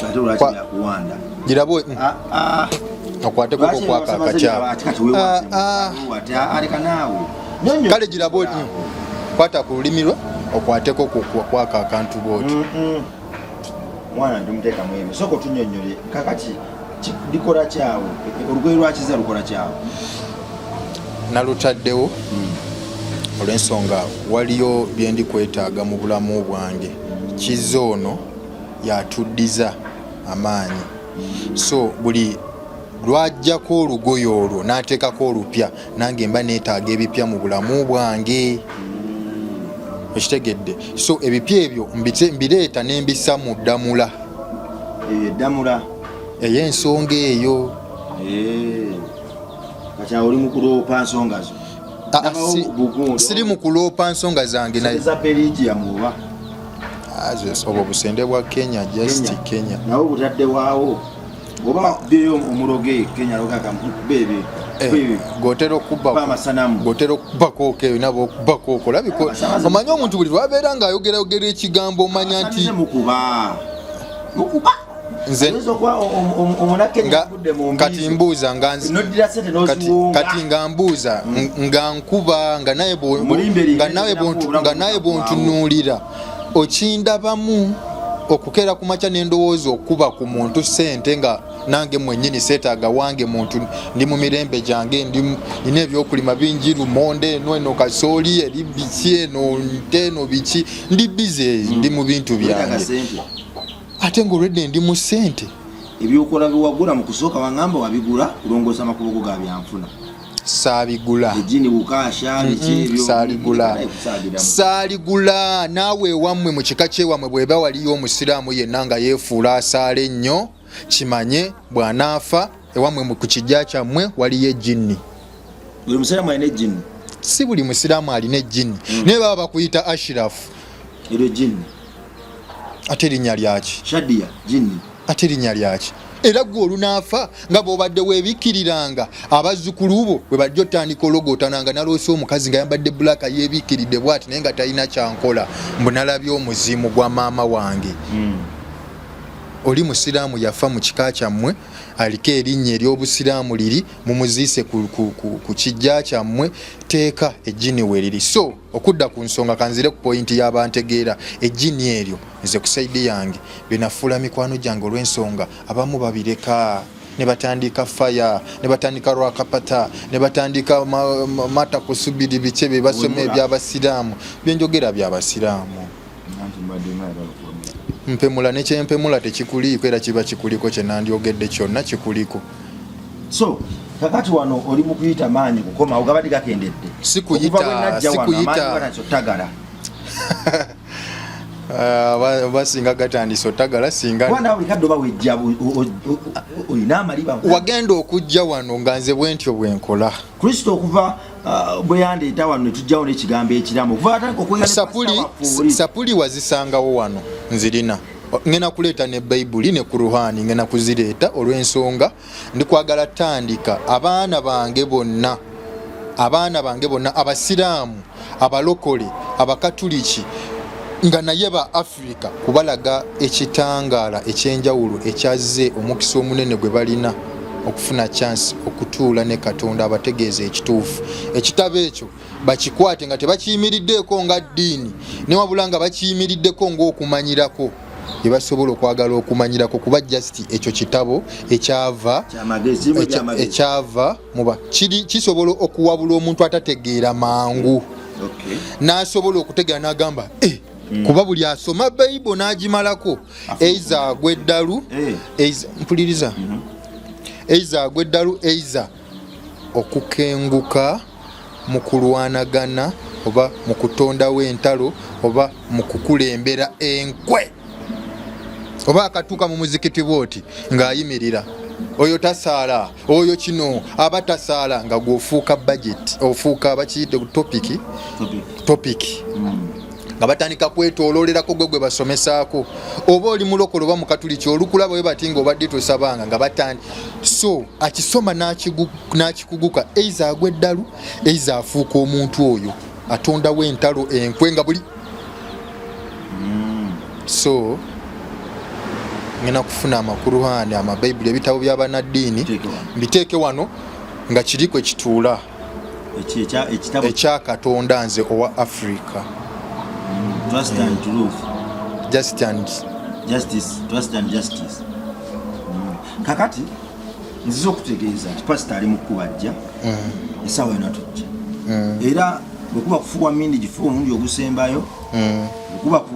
Ate lwaki yakuwanda? Girabo. Ah, ah. Okwateko Lwaki kokwaka abasamaze akati ako. ati kati weewase Ah, mu- ati, aleka naawe. Nyonyo. Kale girabo, kwata ku lulimi lwo okwateko kwaka akantu bwoti. Mwana ndimuteekamu ebyo, sooka otunyonyole. Kakati likola kyawe? Olugoye lwakiza lukola kyawe? Nalutaddewo olw'ensonga waliyo byendi kwetaaga mu bulamu bwange. Kizza ono yatuddiza amaanyi, so buli lwajjako olugoye olwo n'ateekako olupya, nange mba neetaaga ebipya mu bulamu bwange, okitegedde? So ebipya ebyo mbireeta nembisa mu ddamula. Eyo eddamula? Ey'ensonga eyo. Eh. Kati awo oli mu kuloopa nsonga zo? Ah, Ndabawo siri mu kuloopa nsonga zange naye. Za Belgium oba? Ah, obwo busende bwa Kenya, just Kenya. Nawe butadde waawo oba bakubyeyo omuloge Kenya logakakube? Eh, gotera okuba Kuba amasanamu. Gotera okubakooko eyo nabo okubakooko olabika. Omanyi omuntu buli lwabeera ng'ayogerayogera ekigambo omanya nti mukuba mukuba. Nze Oyinza okuba omunakenya agudde mu kati mbizi. mbuuza nga Noddira sente n'oziwonga. Kati nga mbuuza nga nkuba nga naye Omulimba eri nga nawe ebintu obulamu nga nawe butaggwaawo. bwontunuulira okindabamu okukeera ku makya n'endowooza okuba ku muntu sente, nga nange mwennyini seetaaga wange muntu, ndi mu mirembe gyange, nina ebyokulima bingi, lumonde eno, eno kasooli eri, biki eno, nte eno, biki, ndi busy, ndi mu bintu Weetaaga byange. sente. Ate ng'olwedde ndi mu sente. Ebyokola byewagula mu kusooka wangamba wabigula kulongoosa makubo go ga byanfuna. Saabigula. Ejini bukasha biki ebyo? Saaligula. Naye kusaagiramu. Saaligula. Naawe ewammwe mu kika kyewammwe bweba waliyo omusiraamu yenna nga yeefuula asaala ennyo, kimanye bw'anaafa ewammwe ku kijja kyammwe waliyo ejjinni. Buli musiraamu alina ejjini? Si buli musiraamu alina ejjinni, naye baba bakuyita Ashirafu. Eryo ejjini. Ate erinnya lyaki? Shadia jini. Ate erinnya lyaki? Era gwe olunaafa nga bw'obadde weebikkiriranga, abazzukulu bo bwe bajja otandika ologootana nga naloose omukazi nga yambadde bulaka yeebikkiridde bw'ati naye nga talina kyankola, mbu nalabye omuzimu gwa maama wange. Oli musiraamu yafa mu kika kyammwe aliko erinnya ery'obusiraamu liri mumuziise ku kijja kyammwe, teeka ejjini we liri. So okudda ku nsonga, kanzire ku pointi y'abantegeera, ejjini eryo nze ku side yange byenafuula mikwano gyange olw'ensonga abamu babireka ne batandika faya, ne batandika rwakapata, ne batandika mata kusubiri biki bye basoma. Wemula. Ebyabasiraamu byenjogera byabasiraamu. Anti mbadde mwagala okuwemula. Mpemula nekyempemula tekikuliiko, era kiba kikuliko kyenandyogedde kyonna kikuliko. So kakati wano oli mu kuyita maanyi kukoma, ogabadde gakendedde? Si kuyita, Okuva bwe najja si wano, kuyita. amaanyi gatandise otagala. Ah, basinga gatandise otagala singa Kuba nawe buli kadde oba wejja olina amaliba. Wagenda okujja wano nga nze bwentyo bwenkola. Kristo okuva bwe yandeeta wano ne tujjawo n'ekigambo ekiramu okuva atandika okwogera ne Sapuli. pastor waffe oli. Sapuli wazisangawo wano nzirina, ngenda kuleeta ne Bayibuli ne Kuruhani, ngenda kuzireeta olw'ensonga ndikwagala tandika abaana bange bonna, abaana bange bonna abasiraamu, abalokole, abakatuliki nga naye ba Afirika, kubalaga ekitangaala ekyenjawulo ekyazze, omukisa omunene gwe balina Okufuna chance okutuula ne Katonda abategeeza ekituufu. Ekitabo ekyo bakikwate nga tebakiyimiriddeeko nga ddiini, newabula nga bakiyimiriddeko ng'okumanyirako byebasobola okwagala okumanyirako, kuba just ekyo kitabo ekyava ekyava muba kiri kisobola okuwabula omuntu atategeera mangu n'asobola okutegeera n'agamba eh, kuba buli asoma Bayibo n'agimalako eiza agwa eddalu eh. Mpuliriza, eiza agwa eddalu, eiza okukenguka mu kulwanagana oba mu kutondawo entalo oba mu kukulembera enkwe, oba akatuuka mu muzikiti bwoti ng'ayimirira, oyo tasaala, oyo kino aba tasaala, nga gweofuuka budget, ofuuka bakiyite topic topic. Nga batandika kwetololerako gwe gwe basomesaako, oba oli mulokole oba mukatuliki, olukulaba we bati nga obadde tosabanga, nga batandi. So akisoma n'akikuguka, eiza agwa eddalu, eiza afuuka omuntu oyo atondawo entalo, enkwe nga buli. So ngenda kufuna amakuruhani, amabayibuli, ebitabo by'abanaddiini, mbiteeke wano nga kiri kwe kituula ekya Katonda nze owa Africa. Just and justice, trust and justice. Kakati nziza okutegeeza nti pasita ali mu kkuba, ajja. Essaawa yona tujja. Era bwekuba kufuwa mindi gifuwa omulundi ogusembayo, bwekuba ku